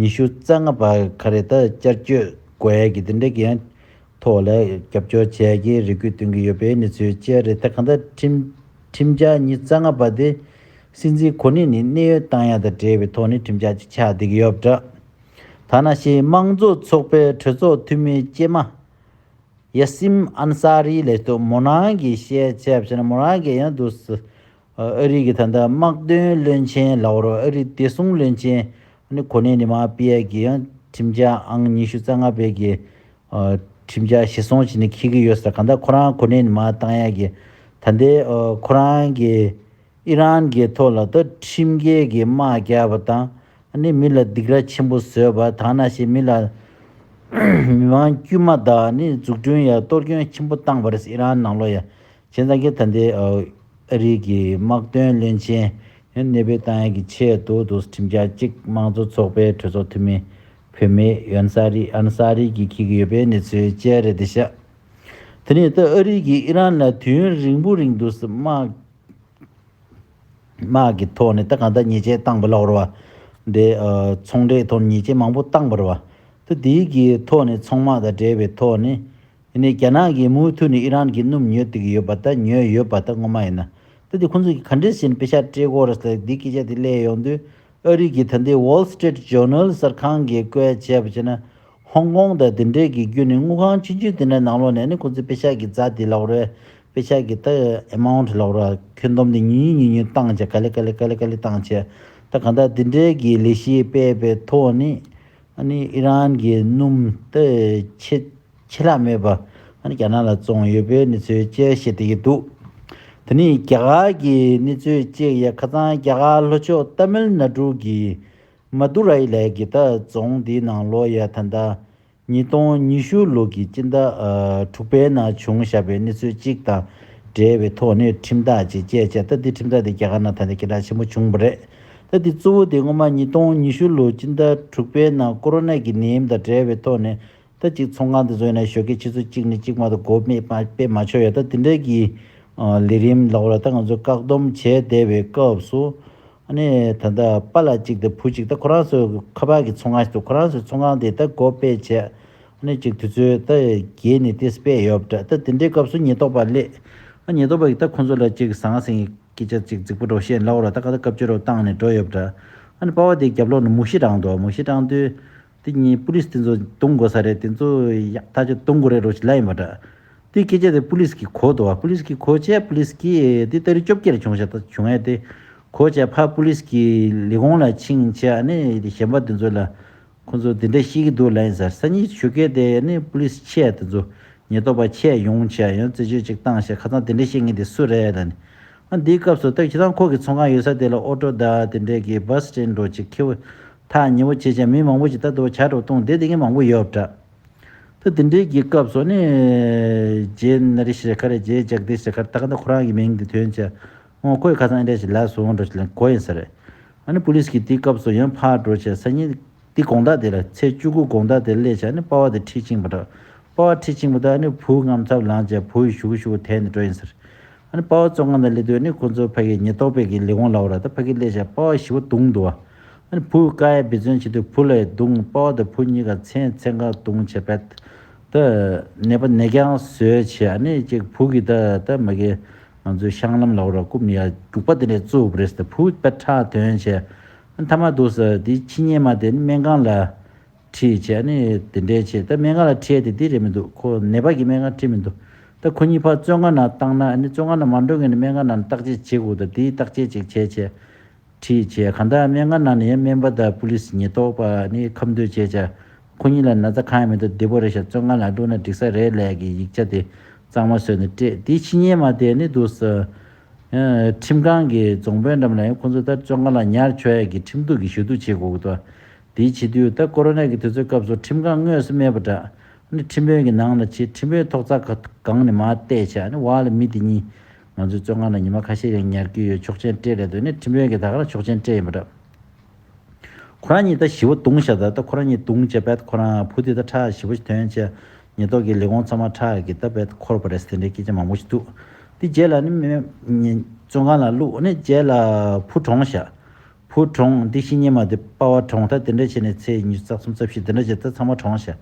ཉི་ཤུ་རྩ་ལྔ་པ་ག་རེ་ད་བསྐྱར་བཅོས་དགོས་ཡས་ཀྱི་དེ་འདྲའི་གི་ཡང་། ཐོག་ལ་རྒྱབ་སྐྱོར་བྱས་ཀྱི་རེ་སྐུལ་སྟོན་གྱི་ཡོད་པའི་གནས་ཚུལ་བཅས་རེད། ད་གང་ལྟར་ཁྲིམས་ཁྲིམས་འཆར་ཉི་ཤུ་རྩ་ལྔ་པ་དེ་སྲིད་འཛིན་གོ་གནས་ནས་གནས་དབྱེ་བཏང་ཡ་དང་འབྲེལ་བའི་ཐོག་ནས་ཁྲིམས་འཆར་ཅིག་ཆགས་བསྡད་ཀྱི་ཡོད་པ་འདྲ། ད་ནང་བཞིན་དམངས་གཙོ་ཚོགས་པའི་གྲོས་ཚོགས་འཐུས་མི་སྐྱེས་མ་ཡ་སིམ་ཨན་ས་རི་ལས་ཐོག་མོ་རང་གིས་བཤད་བྱས་པ་བྱས་ན་མོ་རང་གིས་ཡང་འདུག་ཟེར། ཨ་རི་གི་ད་ལྟ་དམག་དོན་བློན་ཆེན་ལབ་རོགས། ཨ་རི་བདེ་སྲུང་བློན་ཆེན་ནི་གོ་གནས་ནས་མར་ཕུད་ཡས་ཀྱི་ཡང་ཁྲིམས་འཆར་ཨང་ཉི་ཤུ་རྩ་ལྔ་པའི་གི་ཨ་ཁྲིམས་འཆར་གཞིར་བཟུང་བྱས་ནས་འཁྱེར་གྱི་ཡོད་ཟེར། གང་ལྟར་ཁོ་རང་གོ་གནས་ནས་མར་བཏང་ཡས་ཀྱི་ད་ལྟའི་ཨ་ཁོ་རང་གི་ཨི་རན་གྱི་ཐོག་ལ་ད་ཁྲིམས་འགལ་གྱི་དམག་རྒྱག་པ་དང་ཨ་ནི་མི་ལ་སྡིགས་ར་ཆེན་པོ་བཟོས་པ་དང་ནང་བཞིན་མི་ལ་མི་མང་དཀྱུས་མ་དང་ནི་འཛུགས་སྐྲུན་ཡ་གཏོར་སྐྱོན་ཆེན་པོ་བཏང་བ་རེད་ཨི་རན་ནང་ལོགས་ཡ། བྱས་ཙང་གི་ད་ལྟའི་ཨ་རི་གི་དམག་དོན་བློན་ཆེན་ཡང་གནས་སྤོས་བཏང་ཡག་གི་ཆེད་དུ་དུ་ཁྲིམས་འཆར་གཅིག་དམངས་གཙོ་ཚོགས་པའི་གྲོས་ཚོགས་འཐུས་མི་བུད་མེད་ཡོན་ས་རི་ཨན་ས་རི་གིས་འཁྱེར་གྱི་ཡོད་པའི་གནས་ཚུལ་བཅས་རེད་དེ་ཤག་དེ་ནས་ད་ཨ་རི་གིས་ཨི་རན་ལ་དུས་ཡུན་རིང་པོ་རིང་དུ་དམག་དམག་གི་ཐོག་ནས་ད་གང་ལྟར་ཉེས་ཆད་བཏང་བ་ལབ་རེད་བ། འདི་ཨ་ཚོང་འབྲེལ་ཐོག་ནས་ཉེས་ཆད་མང་པོ་བཏང་བ་རེད་བ། ད་དེའི་གི་ཐོག་ནས་ཚོང་དམག་དང་འབྲེལ་བའི་ཐོག་ནས། ཡིན་ནའི་རྒྱ་ནག་གིས་མུ་མཐུད་ནས་ཨི་རན་གྱི་སྣུམ་ཉོ་བསྡད་ཀྱི་ཡོད་པ་དང་ཉོས་ཡོད་པ་དང་སྔོན་མ་ཡིན་ན། ད་དེ་ཁོང་ཚོ་གིས་ག་འདྲས་བྱས་ནས་པེ་ཤག་སྤྲད་ཀྱི་ཡོད་རེད་ཟེར་འདི་སྐད་ཆ་དེ་སླེབས་ཡོང་དུས་ཨ་རི་གི་ད་ལྟའི་Wall Street Journal གསར་ཁང་གིས་བཀོད་བྱས་པ་བྱས་ན། ཧོང་ཀོང་དང་དེ་འདྲས་ཀྱི་བརྒྱུད་ནས་དངུལ་ཁང་ཆུང་ཆུང་དེ་འདྲ་ནང་ལོགས་ནས་ནི་ཁོང་ཚོས་པེ་ཤག་གི་རྩ་དེ་ལབ་རེད། པེ་ཤག་གི་ད་amount ལབ་རེད། ཁྱོན་བསྡོམས་དེ་ཉུང་ཉུང་ཉུང་ཉུང་བཏང་བྱས་ག་ལེ་ག་ལེ་ག་ལེ་ག་ལེ་བཏང་བྱས། ད་གང་ལྟར་དེ་འདྲས་ཀྱི་ལས་གཞི་སྤེལ་བའི་ཐོག་ནས་ཨ་ནི་ཨི་རན་གྱི་སྣུམ་ད་ཆེ་ཆེ་ལྷག་མེད་པ་ཨ་ནི་རྒྱ་ནག་ལ་བཙོངས་ཡོད་པའི་གནས་ཚུལ་བཅས་བཤད་བསྡད་ཀྱི་འདུག་དེ་ནས་རྒྱ་གར་གྱི་གནས་ཚུལ་བཅས་ཡ་ཁ་སང་རྒྱ་གར་ལྷོ་ཕྱོགས་ཏ་མིལ་ནཱ་ཌུ་གི་མ་དུ་རའི་ལའི་གི་ད་རྫོང་འདིའི་ནང་ལོགས་ཡ་ད་ལྟ་ཉིས་སྟོང་ཉི་ཤུ་ལོ་གི་སྤྱི་ཟླ་ཨ་དྲུག་པའི་ནང་བྱུང་བཞག་པའི་གནས་ཚུལ་གཅིག་དང་འབྲེལ་བའི་ཐོག་ནས་ཁྲིམས་ཐག་ཅིག་བཅད་བྱས། ད་འདི་ཁྲིམས་ཐག་དེ་རྒྱ་གར་ནང་ད་ལྟ་སྐད་གྲགས་ཆེན་པོ་བྱུང་བ་རེད། ད་འདི་གཙོ་བོ་དེ་སྔོན་མ་ཉིས་སྟོང་ཉི་ཤུ་ལོ་སྤྱི་ཟླ་དྲུག་པའི་ནང་ཀོ་རོ་ན་གི་ནད་ཡམས་དང་འབྲེལ་བའི་ཐོག་ནས་ད་ཅིག་ཚོང་ཁང་དེ་ཚོ་ཡིན་ན་ཞོགས་ཀས་ཆུ་ཚོད་གཅིག་ནས་གཅིག་མ་གཏོགས་སྒོ་མེད་པ་དཔེ་མ་ཆོད་ཡ། ད་དེ་འདྲའི་གི་ཨ་ལས་རིམ་ལབ་ར་ད་ང་ཚོ་བཀག་སྡོམ་བྱས་བསྡད་པའི་སྐབས་སུ་ ནི་ད་ལྟ་པཱ་ལགས་གཅིག་དང་བུ་གཅིག་ད་ཁོ་རང་ཚོ་ཁ་པར་གྱི་ཚོང་ཁང་ཞིག་འདུག་ཁོ་རང་ཚོའི་ཚོང་ཁང་དེ་ད་སྒོ་ཕྱེ་བྱས་ནི་གཅིག་དུས་ཚོད་ད་བརྒྱད་ནས་ཏོག་ཙམ་སྤེལ་ཡོད་པ་འདྲ། ད་དེ་འདྲའི་སྐབས་སུ་ཉེན་རྟོག་པ་སླེབས། ཨ་ཉེན་རྟོག་པ་གིས་ད་ཁོ་ཚོ་ལ་གཅིག་ཟང་ཟིང་སྐད་ཆ་གཅིག་རྫིག་པོ་འདྲ་བཤད་ལབ་ར། ད་ག་ད་སྐབས་བཅོལ་རོགས་བཏང་ནས་འགྲོ་ཡོད་པ་འདྲ། ཨ་ནི་པཱ་ལགས་དེ་རྒྱབ་ལོགས་ནས་མུ་ཤི་བཏང་འདུག་མུ་ཤི་བཏང་དུས། དེ་གཉིས་པུ་ལིས་དེ་ཚོ་རྡུང་དགོས་ས་རེད། དེ་ཚོ་ཡག་ཐག་ཆོད་རྡུང་དགོས་རེད་རོགས་ཞེས་ལབ་ཡིན་པ་འདྲ། དེ་སྐད་ཆ་དེ་པུ་ལིས་ཀྱིས་གོ་འདུག་བ། པུ་ལིས་ཀྱིས་གོ་བྱས་པུ་ལིས་ཀྱིས་དེ་ཏ་རིག་བཅོ་བརྒྱད་ལ་བྱུང་ཤག་ད་བྱུང་ཡས་དེ་གོ་བྱས་ཕར་པུ་ལིས་ཀྱི་ལས་ཁུངས་ལ་ཕྱིན་བྱས་ནས་གཞན་པ་དེ་ཚོ་ལ་ཁོ་ཚོ་དེ་འདྲ་བཤད་ཀྱི་འདུག་ལབ་ཡིན་ཟེར། སང་ཉིན་ཞོགས་ཀས་དེ་ནས་པུ་ལིས་ཆས་དེ་ཚོ་ཉེན་རྟོག་པ་ཆས་ཡོང་བྱས་ཡང་རྩད་གཅོད་ཅིག་བཏང་བྱས་ཁ་སང་དེ་འདྲ་བཤད་མཁན་དེ་སུ་རེད་ལབ་ནས། ཨ་འདིའི་སྐབས་སུ་ད་ཁྱེད་རང་ཁོ་གི་ཚོང་ཁང་ཡོད་ས་དེ་ལ་ཨོ་ཊོ་དང་དེ་འདྲས་ཀྱི་བྷ་སི་སི་ཊེན་འགྲོ་ཅིག་ཁེ་བོ་ཐག་ཉེ་བོ་བྱེད་བྱས་མི་མང་པོ་ཅིག་ད་དུ་བྱ་འགྲོ་གཏོང་བསྡད་དེ་ངས་མང་པོ་ཡོད་པ་འདྲ། ད་དེ་འདྲའི་གི་སྐབས་སུ་ནི་རྗེ་ན་རི་ཤི་ཁ་རེ་རྗེ་ཇག་དི་ཤི་ཁ་རེ་ད་ག་ད་ཁོ་རང་གི་མིང་དེ་ཐོན་བྱས་ཨོ་ཁོས་ཁ་སང་འདྲ་ཞིག་ལབ་སོང་འགྲོ་ཞིག་ལ་གོ་ཡིན་ས་རེད། ཨ་ནི་པུ་ལིས་ཀྱིས་དེའི་སྐབས་སུ་ཡང་ཕར་འགྲོ་བྱས་སང་ཉིན་དེ་དགོང་དག་དེ་ལ་ཚེས་བཅུ་དགུ་དགོང་དག་དེ་སླེབས་བྱས་ནི་པ་བ་དེ་ཁྲིད་ཕྱིན་པ་འདྲ། པ་བ་ཁྲིད་ཕྱིན་པ་དང་ནི་བུ་དངངས་འཚབ་ལངས་བྱས་བུ་ཡི་གཞུག་གུ་གཞུག་གུ་དེད་ནས་འགྲོ་ཡིན་ཟེར། ཨ་ནི་པ་བ་བཙོན་ཁང་ནང་སླེབས་དུས་ནི་ཁོ་ཚོ་ཕ་གི་ཉེན་རྟོག་པས་ཀྱི་ལས་ཁུངས་ལབ་ར་ད་ཕ་གི་སླེབས་བྱས་པ་བ་ཞེ་པོ་རྡུང་འདུག་བ། ཨ་ནི་བུ་བཀག་ཡས་འབད་བརྩོན་བྱེད་དུས་བུ་ལ་རྡུང་པ་བ་དང་བུ་གཉིས་ཀ་མཚན་མཚན་ག་རྡུང་བྱས་པས། ད་ནད་པ་ནད་རྐྱང་བཟོས་བྱས་ཨ་ནི་ཅིག་བུ་གི་ད་ད་མ་གི་ང་ཚོའི་བཤང་ལམ་ལབ་ར་རྐུབ་ནས་ཡར་རྒྱུག་པ་དེ་འདྲས་བཙུགས་པ་རེད་ཟེར། བུ་དཔེ་ཁྲག་ཐོན་བྱས། ཨ་ནི་ཐ་མ་འདུག་ཟེར་དེ་ཕྱི་ཉིན་མ་དེ་ནི་སྨན་ཁང་ལ་ཁྲིད་བྱས་ནི་དེ་འདྲས་བྱས། ད་སྨན་ཁང་ལ་ཁྲིད་དེ་འདི་རེད་མི་འདུག་ཁོ་ནད་པ་གི་སྨན་ཁང་ཁྲིད་མི་འདུག་ད་ཁོ་གཉིས་ཕར་བཙོན་ཁང་ནང་བཏང་ན་ཨ་ནི་བཙོན་ཁང་ནང་མ་འགྲོ་མཁན་ནི་སྨན་ཁང་ནང་བརྟག་དཔྱད་བྱེད་དགོས། ད་དེའི་བརྟག་དཔྱད་ཅིག་བྱས་བྱས་ཁྲིད་བྱས། གང་ལྟར་སྨན་ཁང་ནང་ནས་ཡང་སྨན་པ་དང་པུ་ལིས་ཉེན་རྟོག་པ་ནི་ཁ་འདོན་བྱས་བྱས་ཁོ་གཉིས་ལ་ན་ཚ་གང་ཡང་མི་འདུག་བདེ་པོ་རེད་ཤག་བཙོན་ཁང་ལ་བླུགས་ན་འགྲིག་ས་རེད་ལབ་ཀྱི་ཡིག་ཆ་དེ་གཙང་མ་བཟོས་ནས་སྤྲད། དེའི་ཕྱི་ཉིན་མ་དེ་ནི་འདུག་ཟེར། ཁྲིམས་ཁང་གི་རྫོང་དཔོན་འགྲམ་ལ་ཡང་ཁོང་ཚོ་ད་བཙོན་ཁང་ལ་ཉར་ཆོག་ཡས་ཀྱི་ཁྲིམས་གཏུག་གི་ཞུ་གཏུག་བྱེད་དགོས་ཀྱི་འདུག་དེའི་བྱེད་དུས་ད་ཀོ་རོ་ན་གི་དུས་ཚོད་སྐབས་སུ་ཁྲིམས་ཁང་དངོས་སུ་མེད་པ་འདྲ། ཨ་ནི་ཁྲིམས་དཔོན་གྱི་ནང་ལ་ཕྱིན། ཁྲིམས་དཔོན་ཐོག་རྩ་སྒང་ནས་མར་བལྟས་བྱས་ཨ་ནི་བར་ལ་མི་དེ་གཉིས་ང་ཚོའི་བཙོན་ཁང་ལ་ཉི་མ་ཁ་ཤས་རིང་ཉར་གྱི་ཡོད་ཆོག་མཆན་སྤྲད་རེད་འདུག་ནི་ཁྲིམས་དཔོན་གྱིས་ད་ག་རང་ཆོག་མཆན་སྤྲད་ཡིན་པ་འདྲ། ཁོ་རང་གཉིས་ད་ཞེ་པོ་རྡུང་བཞག་ད་ད་ཁོ་རང་གཉིས་རྡུང་བྱས་པས་ཁོ་རང་བུ་དེ་ད་ཁྲག་ཞེ་པོ་ཞིག་ཐོན་བྱས་ཉེན་རྟོག་གི་ལས་ཁུངས་ཚང་མ་ཁྲག་གིས་ད་བས་འཁོར་བ་རེད་ཟེར་དེ་འདྲའི་སྐད་ཆ་མང་པོ་ཞིག་འདུག་དེ་རྗེས་ལ་ནི་མི་མི་བཙོན་ཁང་ལ་བླུགས་ནི་རྗེས་ལ་བུ་གྲོངས་བཞག་བུ་གྲོངས་འདི་ཕྱི་ཉིན་མ་དེ་པ་བ་གྲོངས་ད་དེ་འདྲ་བྱས་ནས་ཚེས་ཉི་ཤུ་རྩ་གསུམ་རྩ་བཞི་དེ་འདྲ་བྱས་ད་ཚང་མ་གྲོངས་བཞག་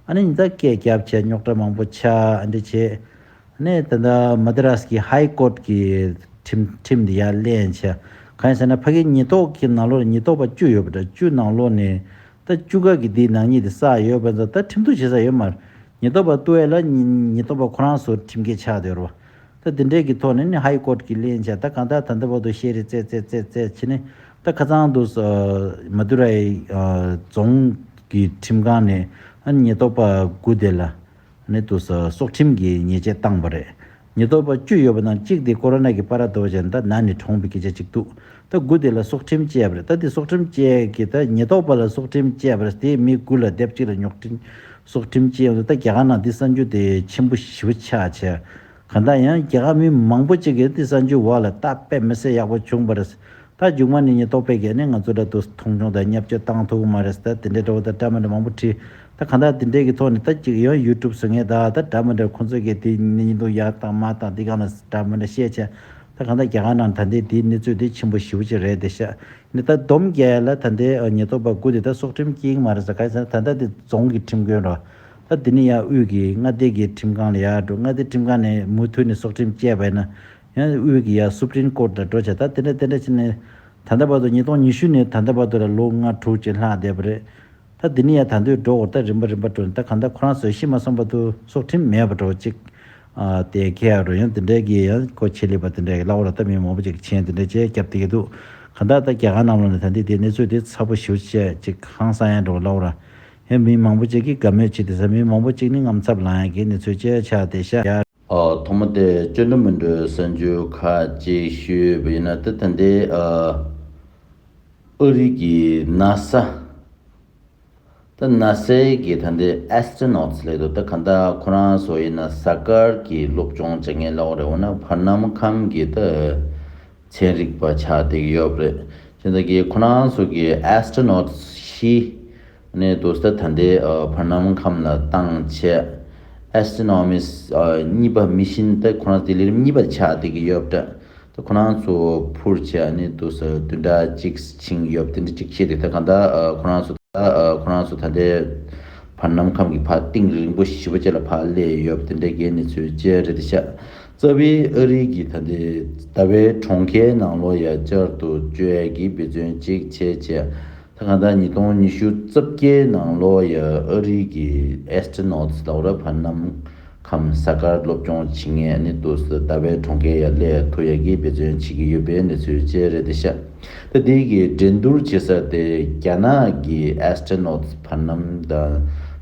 ཨ་ནི་ཉིན་ད་སྐད་རྒྱབ་བྱས་རྙོག་དྲ་མང་པོ་ཆགས་ཨ་འདྲ་བྱས། ནས་ད་ལྟ་མ་དི་རཱས་ཀྱི་ཧའི་ཀོར་ཊི་གི་ཁྲིམས་ཁྲིམས་འདི་ཡར་ལེན་བྱས། གང་ཡིན་ཟེར་ན་ཕ་གི་ཉེན་རྟོག་གི་ནང་ལོགས་ཉེན་རྟོག་པ་བཅུ་ཡོད་པ་འདྲ། བཅུ་ནང་ལོགས་ནས་ད་བཅུ་ག་གི་འདིའི་ནག་ཉེས་འདི་བསགས་ཡོད་པ་ཚོ་ད་ཁྲིམས་གཏུག་བྱེད་ས་ཡོད་མ་རེད། ཉེན་རྟོག་པ་གཏུག་ཡས་ལ་ཉེན་ཉེན་རྟོག་པ་ཁོ་རང་ཚོ་ཁྲིམས་འགལ་ཆགས་བསྡད་ཡོད་རེད་བ། ད་འདི་འདྲས་ཀྱི་ཐོག་ནས་ནི་ཧའི་ཀོར་ཊི་གི་ལེན་བྱས་ད་གང་ལྟར་ད་ལྟ་བར་དུ་བཤད་རེས་བཙལ་བཙལ་བཙལ་བཙལ་བྱས་ནས་ད་ཁ་སང་དུ་མ་དུ་རའི་རྫོང་གི་ཁྲིམས་ཁང་ནས་ཉེན་རྟོག་པ་དགུ་དེ་ལ། ནི་དུ་ས་སྲོག་ཁྲིམས་ཀྱི་ཉེས་ཆད་བཏང་བ་རེད། ཉེན་རྟོག་པ་བཅུ་ཡོད་པ་ནང་གཅིག་དེ་ཀོ་རོ་ན་གི་པར་ར་འདོགས་བྱས་ད་ན་ནས་གྲོངས་པའི་སྐད་ཆ་གཅིག་འདུག་ད་དགུ་དེ་ལ་སྲོག་ཁྲིམས་བཅད་པ་རེད། ད་དེ་སྲོག་ཁྲིམས་བཅད་ཀྱི་ད་ཉེན་རྟོག་པ་ལ་སྲོག་ཁྲིམས་བཅད་པ་རེད། དེ་མི་དགུ་ལ་སྡེབ་གཅིག་ལ་སྙོག་ཁྲིམས་སྲོག་ཁྲིམས་བཅད་ཡོང་དུས་ད་རྒྱ་གར་ནང་འདི་གསར་འགྱུར་དེ་ཆེན་པོ་ཞེ་པོ་ཆགས་བྱས། གང་ལྟར་ཡང་རྒྱ་གར་མི་མང་པོ་ཅིག་གིས་འདི་གསར་འགྱུར་འོག་ལ་ད་དཔེ་མི་སྲིད་ཡག་པོ་བྱུང་བ་རེད། ད་མཇུག་མ་ནས་ཉེན་རྟོག་པས་ཀྱིས་ནི་ང་ཚོ་འདྲ་དུ་མཐོང་ཆུང་དང་བརྙས་བཅོས་བཏང་ཐུབ་ཀྱི་མ་རེད་ཟེར་ད་དེ་འདྲའི་འདྲ་བོ་དང་འདྲ་མི་འདྲ་མང་པོ་བྲིས། ད་གང་ལྟར་དེ་འདྲའི་གི་ཐོག་ནས་ད་ཅིག་ཡང་ཡུ་ཊུབ་བཟོ་མཁན་དང་ད་འདྲ་མི་འདྲ་ཁོང་ཚོས་ཀྱིས་དེ་ནི་ཉིན་དུ་ཡར་བཏང་མར་བཏང་འདི་གང་ལ་འདྲ་མི་འདྲ་བཤད་བྱས། ད་གང་ལྟར་རྒྱ་གར་ནང་ད་ལྟའི་དེའི་གནས་ཚུལ་དེ་ཆེན་པོ་ཞེ་པོ་ཅིག་རེད་དེ་ཤག་ནི་ད་སྡོམ་རྒྱག་ཡ་ལ་ད་ལྟའི་ཉེན་རྟོག་པ་དགུ་དེ་ད་སྲོག་ཁྲིམས་བཅད་ཀྱི་མ་རེད་ཟེར། ག་རེ་ཟེར་ན་ད་ལྟ་དེ་རྫོང་གི་ཁྲིམས་དཔོན་རོ། ད་དེ་ནི་ཡང་དབུས་ཀྱི་མངའ་སྡེ་གི་ཁྲིམས་ཁང་ལ་ཡར་འགྲོ། མངའ་སྡེ་ཁྲིམས་ཁང་ནས་མུ་མཐུད་ནས་སྲོག་ཁྲིམས་བཅད་པ་ཡིན་ན། ཡང་དབུས་ཀྱི་ཡ་སུ་པྲིམ་ཀོར་ཊ་ལ་འགྲོ་བྱས། ད་དེ་འདྲ་དེ་འདྲ་བྱས་ནས་ད་ལྟ་བར་དུ་ཉིས་སྟོང་ཉི་ཤུ་ནས་ད་ལྟ་བར་དུ་ལ་ལོ་ལྔ་དྲུག་ཅིག་ལྷག་བསྡད་པ་རེད། ད་འདི་ནི་ཡ་ད་དུང་འགྲོ་འོར་ད་རིམ་པ་རིམ་པ་འགྲོ་ནས་ད་གང་ལྟར་ཁོ་རང་ཚོས་ཤི་མ་སོང་བར་དུ་སྲོག་ཁྲིམས་མེད་པ་འགྲོ་ཅིག་དེ་ཁེ་ཡ་རུ་ཡང་དེ་འདྲའི་གི་ཡང་ཁོ་ཆེད་ལས་པ་དེ་འདྲའི་གི་ལབ་ར་ད་མི་མང་པོ་ཅིག་མཆན་དེ་འདྲ་ཅིག་བརྒྱབ་བསྡད་ཀྱི་འདུག་གང་ལྟར་ད་རྒྱ་གར་ནང་ལོགས་ནས་ད་འདི་དེ་གནས་ཚུལ་དེ་ཚ་པོ་ཞེ་པོ་ཅིག་ཧང་སང་ཡ་འགྲོ་ལབ་ར་ཡང་མི་མང་པོ་ཅིག་གིས་དགའ་མོས་བྱེད་དེ་ས་མི་མང་པོ་ཅིག་ནི་ངམ་ཚབ་ལངས་ཡ་གི་གནས་ཚུལ་ཅིག་ཆགས་བསྡད་ཤག་ཨ། ཐོག་མ་དེ་ཅོན་ཏུ་མི་འགྲོའི་གསར་འགྱུར་ཁག་ཅིག་ཞུས་པ་ཡིན་ན་ད་ད་ལྟའི་ཨ། ཨ་རི་གི་ནཱ་ས། ད་ནཱ་སའི་གི་ད་ལྟའི་ཨེ་སི་ཊོ་ནོ་ཊི་སི་ལབ་འདུག་ད་གང་ལྟར་ཁོ་རང་ཚོ་ཡིན་ན་གཟའ་སྐར་གྱི་སློབ་སྦྱོང་བྱེད་མཁན་ལབ་དགོས་རེད། འོ་ན་བར་སྣང་ཁམས་ཀྱི་ད། ཚན་རིག་པ་ཆགས་བསྡད་ཀྱི་ཡོད་པ་རེད། དེ་འདྲ་གི་ཁོ་རང་ཚོ་གི་ཨེ་སི་ཊོ་ནོ་ཊི་སི་བཞི་ནས་འདུག་ས་ད་ལྟའི་ཨ་བར་སྣང་ཁམས་ལ་བཏང་བྱས། ཨེ་སི་ཊོ་ནོ་མི་སི་ཨ་གཉིས་པ་མི་ཤིན་ད་ཁོ་རང་དེ་ལས་རིམ་གཉིས་པ་ཆགས་བསྡད་ཀྱི་ཡོད་པ་འདྲ། ད་ ཁོ་རང་ཚོ་འཕུར་བྱས་ཨ་ནི་དུ་ས་བདུན་ཕྲག་གཅིག་ཕྱིན་ཡོད་དེ་འདྲ་གཅིག་བཤད་དེ། ད་གང་ལྟར་ཨ་ཁོ་རང་ཚོ་ད་ཨ་ཁོ་རང་ཚོ་ད་ལྟའི་བར་ནམ་ཁམས་ཀྱི་ཕར་གཏིང་རིང་པོ་ཞེ་པོ་ཅིག་ལ་ཕར་སླེབས་ཡོད་དེ་འདྲ་གི་གནས་ཚུལ་བཅས་རེད་དེ་ཤག་རྩ་བའི་ཨ་རི་གི་ད་ལྟའི་ཟླ་བའི་གྲོང་ཁྱེར་ནང་ལོགས་ཡ་བསྐྱར་དུ་བསྐྱོད་ཡ་གི་འབད་བརྩོན་གཅིག་བྱས་བྱས། ད་གང་ལྟར་ཉིས་སྟོང་ཉི་ཤུ་རྩ་བརྒྱད་ནང་ལོགས་ཡ་ཨ་རི་གི་ཨེ་སི་ཊོ་ནོ་ཊི་ལབ་ར་བར་ནམ་ཁམས་གཟའ་སྐར་སློབ་སྦྱོང་བྱེད་མཁན་ནི་འདུག་ཟེར། ཟླ་བའི་གྲོང་ཁྱེར་ཡར་སླེབས་ཐུབ་ཡ་གི་འབད་བརྩོན་བྱེད་ཀྱི་ཡོད་པའི་གནས་ཚུལ་བཅས་རེད་དེ་ཤག་ད་དེ་གི་འགྲན་བསྡུར་བྱེད་ས་དེ་རྒྱ་ནག་གི་ཨེ་སི་ཊོ་ནོ་ཊི་བར་ནམ་དང་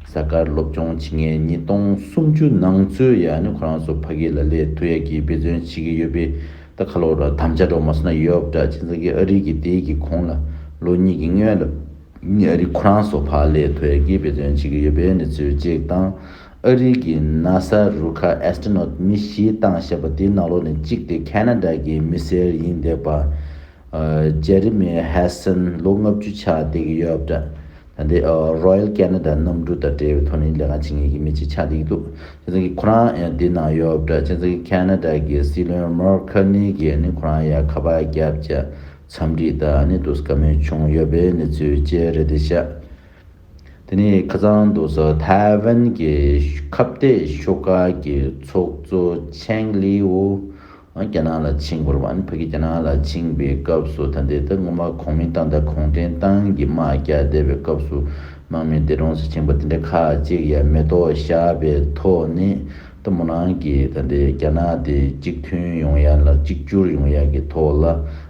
གཟའ་སྐར་སློབ་སྦྱོང་བྱེད་མཁན་ཉིས་སྟོང་སུམ་ཅུ་ནང་ཚུད་ཡ་ནི་ཁོ་རང་ཚོ་ཕ་གི་ལ་སླེབས་ཐུབ་ཡ་གི་འབད་བརྩོན་བྱེད་ཀྱི་ཡོད་པའི། ད་ཁ་ལོ་ར་དམ་བཅའ་འགྲོ་མ་སོང་ན་ཡོད་པ་འདྲ། བྱས་ཙང་གི་ཨ་རི་གི་དེའི་གི་གོང་ལ་ལོ་གཉིས་ཀྱི་སྔོན་ལ་ནི་ཨ་རི་ཁོ་རང་ཚོ་ཕར་སླེབས་ཐུབ་ཡ་གི་འབད་བརྩོན་བྱེད་ཀྱི་ཡོད་པའི་གནས་ཚུལ་གཅིག་དང་། ཨ་རི་གི་ན་ས་རུ་ཁག་ཨེ་སི་ཊོ་ནོ་ཊི་མི་བཞི་བཏང་བཞག་པ་དེའི་ནང་ལོགས་ནས་གཅིག་དེ་ཁེ་ན་ཌ་གི་མི་སེར་ཡིན་བསྡད་པ། ཨ་ཇེ་རི་མི་ཧེ་སན་ལོ་ལྔ་བཅུ་ཆགས་བསྡད་ཀྱི་ཡོད་པ་འདྲ། ད་ལྟའི་ཨ་Royal Canada གནམ་གྲུ་དང་འབྲེལ་བའི་ཐོག་ནས་ལས་ཀ་བྱེད་མཁན་གྱི་མི་གཅིག་ཆགས་བསྡད་ཀྱི་འདུག་བྱས་ཙང་གི་ཁོ་རང་ཡང་འདི་ནང་ཡོད་པ་འདྲ། བྱས་ཙང་གི་ཁེ་ན་ཌ་གི་སྲིད་བློན་མར་ཁར་ནི་གིས་ནི་ཁོ་རང་ཡང་ཁ་པར་བརྒྱབ་བྱས་འཚམས་འདྲི་དང་ནི་དུས་བཀའ་མོལ་བྱུང་ཡོད་པའི་གནས་ཚུལ་བཅས་རེད་དེ་ཤག་དེ་ནས་ཁ་སང་དུས་སུ་ཐའེ་ཝན་གྱི་ཁ་གཏད་ཤོག་ཁག་གི་ཚོགས་གཙོ་ཆེང་ལི་ཝུ། རྒྱ་ནག་ལ་ཕྱིན་དགོས་རེད་པ། ཨ་ནི་ཕ་གི་རྒྱ་ནག་ལ་ཕྱིན་པའི་སྐབས་སུ་ད་ལྟའི་ད་སྔོན་མ་གོང་མིན་ཏང་དང་གུང་ཁྲན་ཏང་གི་དམག་རྒྱག་བསྡད་པའི་སྐབས་སུ་དམག་མི་འདས་གྲོངས་སུ་ཕྱིན་པ་དེ་འདྲ་ཁག་ཅིག་ཡ་མེ་ཏོག་བཞག་པའི་ཐོག་ནས་ད་མོ་རང་གིས་ད་ལྟའི་རྒྱ་ནག་དེ་གཅིག་མཐུན་ཡོང་ཡ་ལ་གཅིག་གྱུར་ཡོང་ཡ་གི་ཐོག་ལ་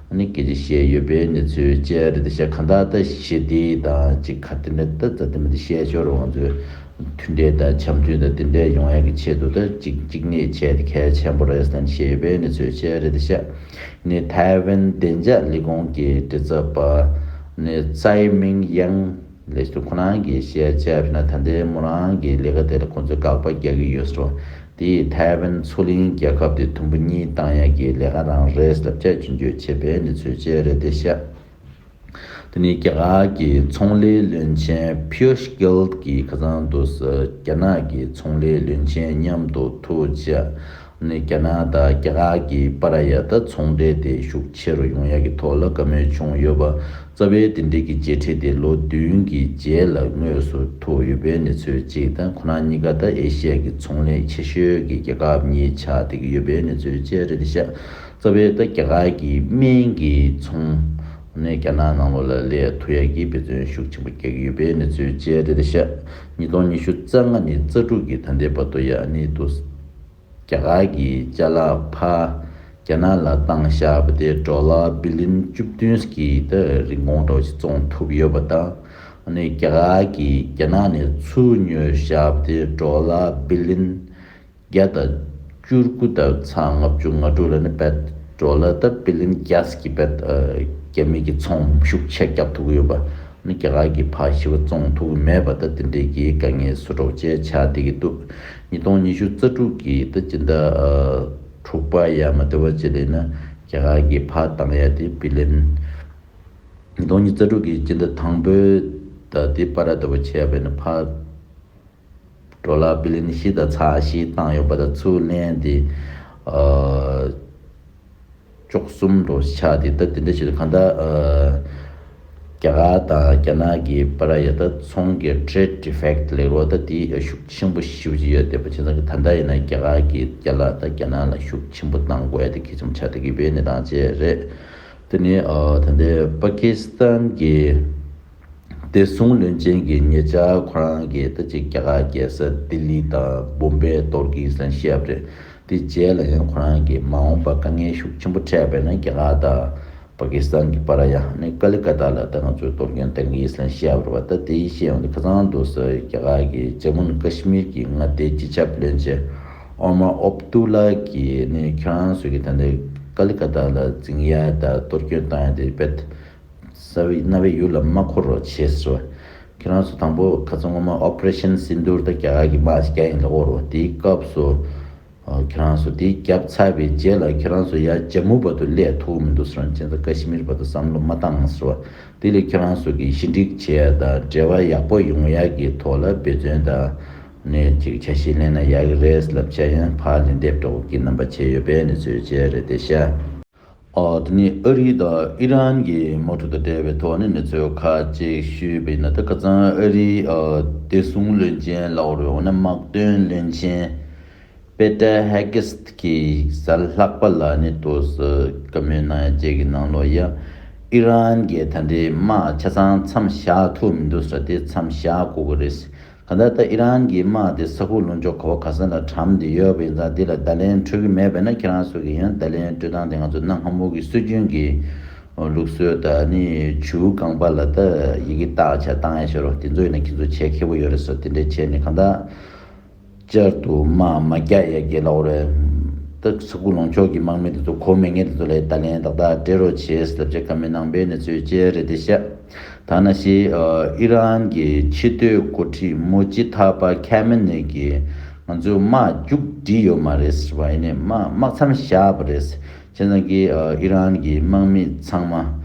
ཨ་ནི་སྐད་ཆ་བཤད་ཡོད་པའི་གནས་ཚུལ་བཅས་རེད་དེ་ཤག་གང་ལྟར་ད་ཞི་བདེ་དང་གཅིག་ག་དེ་འདྲ་ད་ད་དེ་མི་དེ་བཤད་ཆོག་རེད་ང་ཚོས། མཐུན་འབྲེལ་དང་འཆམ་མཐུན་དང་དེ་འདྲའི་ཡོང་ཡག་གི་ཆེད་དུ་ད་གཅིག་གཅིག་གཉིས་བྱས་ཏེ་གལ་ཆེན་པོ་རེད་ཟེར་ནས་བཤད་ཡོད་པའི་གནས་ཚུལ་བཅས་རེད་དེ་ཤག་ནི་ཐའེ་ཝན་བདེ་འཇགས་ལས་ཁུངས་ཀྱི་མགྲིན་ཚབ་པ་ནི་ཙའི་མིང་ཡང་ལས་སུ་ཁོ་རང་གིས་བཤད་བྱས་ན་ད་ལྟའི་མོ་རང་གི་ལས་ཀ་དེ་ལ་ཁོང་ཚོས་དགག་པ་རྒྱག་གི་ཡོད་ཟེར་བ། དེས་ཐའེ་ཝན་མཚོ་གླིང་རྒྱལ་ཁབ་དེ་དུམ་བུ་གཉིས་བཏང་ཡག་གི་ལས་ཀ་རང་རེད་ལབ་བྱས་སྐྱོན་བརྗོད་བྱས་པའི་གནས་ཚུལ་བཅས་རེད་དེ་ཤག་དེ་ནས་རྒྱ་གར་གྱི་ཚོང་ལས་བློན་ཆེན་ཕིའུ་ཤ་གྷེལ་གྱིས་ཁ་སང་དུས་སུ་རྒྱ་ནག་གི་ཚོང་ལས་བློན་ཆེན་མཉམ་དུ་ཐུག་བྱས་ནས་རྒྱ་ནག་དང་རྒྱ་གར་གྱི་བར་ཡ་ད་ཚོང་འབྲེལ་དེ་ཤུགས་ཆེ་རུ་ཡོང་ཡ་གི་ཐོག་ལ་བཀའ་མོལ་བྱུང་ཡོད་པ། རྩ་བའི་དེ་འབྲེལ་གྱི་མཇལ་འཕྲད་དེ་ལོ་བདུན་གྱི་རྗེས་ལ་དངོས་སུ་ཐུག་ཡོད་པའི་གནས་ཚུལ་གཅིག་དང་། ཁོ་རང་གཉིས་ཀ་ད་ཨེ་ཤི་ཡ་གི་ཚོང་ལས་ཆེ་ཤོས་ཀྱི་རྒྱལ་ཁབ་གཉིས་ཆགས་བསྡད་ཀྱི་ཡོད་པའི་གནས་ཚུལ་བཅས་རེད་དེ་ཤག་རྩ་བའི་ད་རྒྱ་གར་གྱི་སྨན་གྱི་ཚོང་ནས་རྒྱ་ནག་ནང་ལོགས་ལ་སླེབས་ཐུབ་ཡ་གི་འབད་བརྩོན་ཤུགས་ཆེན་པོ་རྒྱག་གི་ཡོད་པའི་གནས་ཚུལ་བཅས་རེད་དེ་ཤག་ཉིས་སྟོང་ཉི་ཤུ་རྩ་ལྔ་ནས་རྩ་དྲུག་གི་ད་ལྟའི་བར་དུ་ཡ་ཨ་ནི་དུ་རྒྱ་གར་གྱི་ཅ་ལག་ཕར་རྒྱ་ནག་ལ་བཏང་བཞག་པ་དེ་ཌོ་ལར་བི་ལི་ཡན་བཅུ་བདུན་གྱི་ད་རིན་གོང་འདྲ་བོ་ཞིག་བཙོང་ཐུབ་ཡོད་པ་དང་། ཨ་ནི་རྒྱ་གར་གྱིས་རྒྱ་ནག་ནས་ཚུར་ཉོས་བཞག་པ་དེ་ཌོ་ལར་བི་ལི་ཡན་བརྒྱ་དང་བཅུ་དགུ་དང་ཚེག་ལྔ་བཅུ་ང་དྲུག་ལ་ནི་བེད་ཌོ་ལར་ད་བི་ལི་ཡན་བརྒྱ་གི་བེད་རྒྱ་མི་གི་ཚོང་ཤུགས་ཆེ་བརྒྱབ་ཐུབ་ཀྱི་ཡོད་པ། ནི་རྒྱ་གར་གྱིས་ཕར་ཞེ་པོ་བཙོང་ཐུབ་ཀྱི་མེད་པ་ད་དེ་འདྲའི་གི་དཀའ་ངལ་བཟོ་འདྲ་བོ་བཅས་ཆགས་བསྡད་ཀྱི་འདུག་ཉིས་སྟོང་ཉི་ཤུ་རྩ་དྲུག་གི་ད་སྤྱི་ཟླ་དྲུག་པ་ཡ་མ་བདེ་བ་བཅས་ལ་ཡིན་ན་རྒྱ་གར་གྱིས་ཕར་བཏང་ཡ་དེ་བི་ལི་ཡན། ཉིས་སྟོང་ཉི་ཤུ་རྩ་དྲུག་གི་སྤྱི་ཟླ་དང་པོའི་ཟླ་དེ་བར་ལྟ་བུ་བྱས་པ་ཡིན་ན་ཕར་ཌོ་ལར་བི་ལི་ཡན་བཞི་དང་ཚེག་བཞི་བཏང་ཡོད་པ་དང་ཚུར་ལེན་དེ་ཨ་བཅུ་གསུམ་འགྲོ་ཆགས་དེ་ད་དེ་འདྲ་ཞིག་གང་ལྟར་ཨ་རྒྱ་གར་དང་རྒྱ་ནག་གི་བར་ཡ་ད་ཚོང་གི་ཊེ་རེ་ཌི་ཌི་ཕེག་ཊི་ལབ་རོགས་ད་དེ་ཤུགས་ཆེན་པོ་ཞེ་པོ་ཅིག་ཡོད་བསྡད་པ་བྱས་ཙང་གི་ད་ལྟ་ཡིན་ན་རྒྱ་གར་གྱི་རྒྱ་ལག་ད་རྒྱ་ནག་ལ་ཤུགས་ཆེན་པོ་གཏང་དགོས་ཡ་དེ་གལ་ཆེན་པོ་ཆགས་བསྡད་ཀྱི་ཡོད་པའི་གནས་སྟངས་བཅས་རེད། དེ་ནས་ཨ་ད་ལྟའི་པ་ཀི་སི་ཐན་གྱི་བདེ་སྲུང་བློན་ཆེན་གྱིས་ཉེ་ཆར་ཁོ་རང་གིས་ད་ཅིག་རྒྱ་གར་རྒྱལ་ས་ལྡི་ལི་དང་བོམ་བེ་གཏོར་གྱི་ཡིན་ཟེར་བཤད་པ་རེད། དེ་རྗེས་ལ་ཡང་ཁོ་རང་གིས་མ་འོངས་པ་དཀའ་ངལ་ཤུགས་ཆེན་པོ་འཕྲད་པ་ཡིན་ན་རྒྱ་གར་དང་པ་ཀི་སི་ཐན་གྱི་བར་ཡ་ནི་ཀ་ལི་ཀ་ཏ་ལ་ད་ང་ཚོས་གཏོར་སྐྱོན་གཏང་གི་ཡིན་ཟེར་བཤད་པ་རེད་པ། ད་དེ་ཡིས་བཤད་ཡོང་དུས་ཁ་སང་དུས་སུ་རྒྱ་གར་གྱི་ཇམ་མུ་ཀ་ཤི་མིར་གྱི་མངའ་སྡེའི་སྤྱི་ཁྱབ་བློན་ཆེན་ཨོ་མར་ཨོབ་ཏུ་ལ་གིས་ནི་ཁྱེད་རང་ཚོ་གི་ད་ལྟའི་ཀ་ལི་ཀ་ཏ་ལ་འཛིང་ཡ་དང་གཏོར་སྐྱོན་བཏང་ཡ་དེ་རྦད་རྩ་བའི་རྣ་བའི་ཡུལ་ལ་མ་འཁོར་བར་བྱས་སོ། ཁྱེད་རང་ཚོ་དང་པོ་ཁ་སང་སྔོན་མ་ཨོ་པ་རེ་ཤན་སིན་དུར་ད་རྒྱ་གར་གྱི་དམག་ཞིག་རྒྱག་ཡིན་ལབ་ཡོད་རེད་པ། དེའི་སྐབས་སུ་ཨ་ཁྱེད་རང་ཚོ་དེ་བརྒྱབ་ཚར་བའི་རྗེས་ལ་ཁྱེད་རང་ཚོ་ཡར་ཇམ་མུ་བར་དུ་སླེབས་ཐུབ་མི་འདུག་ཟེར་བ་ཅན་ད་ཀ་ཤི་མིར་བར་དུ་བསམ་བློ་མ་བཏང་ཟེར་བ། དེ་ལས་ཁྱེད་རང་ཚོ་གིས་ཞི་འགྲིག་བྱས་དང་འབྲེལ་བ་ཡག་པོ་ཡོང་ཡག་གི་ཐོག་ལ་འབད་བརྩོན་དང་ནས་ཅིག་འཆར་གཞི་ལེན་ན་ཡག་གི་རེད་ལབ་བྱས་ཡང་ཕར་ལན་འདེབས་འདྲ་བོ་གི་རྣམ་པ་བྱས་ཡོད་པའི་གནས་ཚུལ་བཅས་རེད་དེ་ཤག་ཨ། དེ་ནི་ཨ་རི་དང་ཨི་རན་གྱི་དམག་འཁྲུག་དང་འབྲེལ་བའི་ཐོག་ནས་གནས་ཚུལ་ཁག་ཅིག་ཞུས་པ་ཡིན་ན། ད་ཁ་སང་ཨ་རིའི་ཨ་བདེ་སྲུང་བློན་ཆེན་ལབ་དགོས་རེད། འོ་ན་དམག་དོན་བློན་ཆེན་པེ་ཏྲ་ཧེ་གྷི་སི་གིས་གཟའ་ལྷག་པ་ལ་ནི་དུས་སུ་བཀའ་མོལ་གནང་ཡ་བཅས་ཀྱི་ནང་ལོགས་ཡ། ཨི་རན་གྱིས་ད་ལྟའི་དམག་ཆ་ཚང་མཚམས་བཞག་ཐུབ་མི་འདུག་ཟེར། དེ་མཚམས་བཞག་དགོས་ཀྱི་རེད། གང་ལྟར་ད་ཨི་རན་གྱི་དམག་དེ་ས་ཁུག་ལུང་ཕྱོགས་ག་བ་ག་ས་ལ་གྲམ་བསྡད་ཡོད་པ་ཡིན་ཙང་། འདི་ལ་བརྡ་ལན་འཕྲོད་ཀྱི་མེད་པས་ན། ཁྱེད་རང་ཚོ་གིས་ཡང་བརྡ་ལན་སྤྲོད་སྟངས་དེ་ང་ཚོ་གནའ་སྔ་མོ་གི་སྲོལ་རྒྱུན་གྱི་ལུགས་སྲོལ་དང་ནི་ཇུས་རྐང་པ་ལ་ད་ཡི་གེ་བཏགས་བྱས་བཏང་ཡ་ཤོར་བ་དེ་ཚོ་ཡིན་ན་ཁྱེད་ཚོ་བྱེད་མཁས་པོ་ཡོད་རེད་ཟེར། དེ་འདྲས་བྱས་ནས་གང་ལྟར་བསྐྱར་དུ་དམག་མ་རྒྱག་ཡ་གི་ལབ་དགོས་རེད། ད་ས་ཁུག་ལུང་ཕྱོགས་ཀྱི་དམག་མི་དེ་ཚོ་གོ་མེད་མཁན་དེ་ཚོ་ལ་བརྡ་ལན་ཏག་ཏག་སྤྲད་རོགས་བྱེད་ཟེར་བྱས་བཀའ་མོལ་གནང་པའི་གནས་ཚུལ་བཅས་རེད་དེ་ཤག་ད་ནང་བཞིན་ཨི་རན་གྱི་ཕྱི་སྡོད་འགོ་ཁྲིད་མུ་ཇི་ཐ་པ་ཁེ་མེ་ནེ་གིས་ང་ཚོས་དམག་མཇུག་སྒྲིལ་ཡོད་མ་རེད་ཟེར་བ་ཡིན་ནའི་དམག་དམག་མཚམས་བཞག་པ་རེད། བྱས་ཙང་གི་ཨི་རན་གྱི་དམག་མི་ཚང་མ་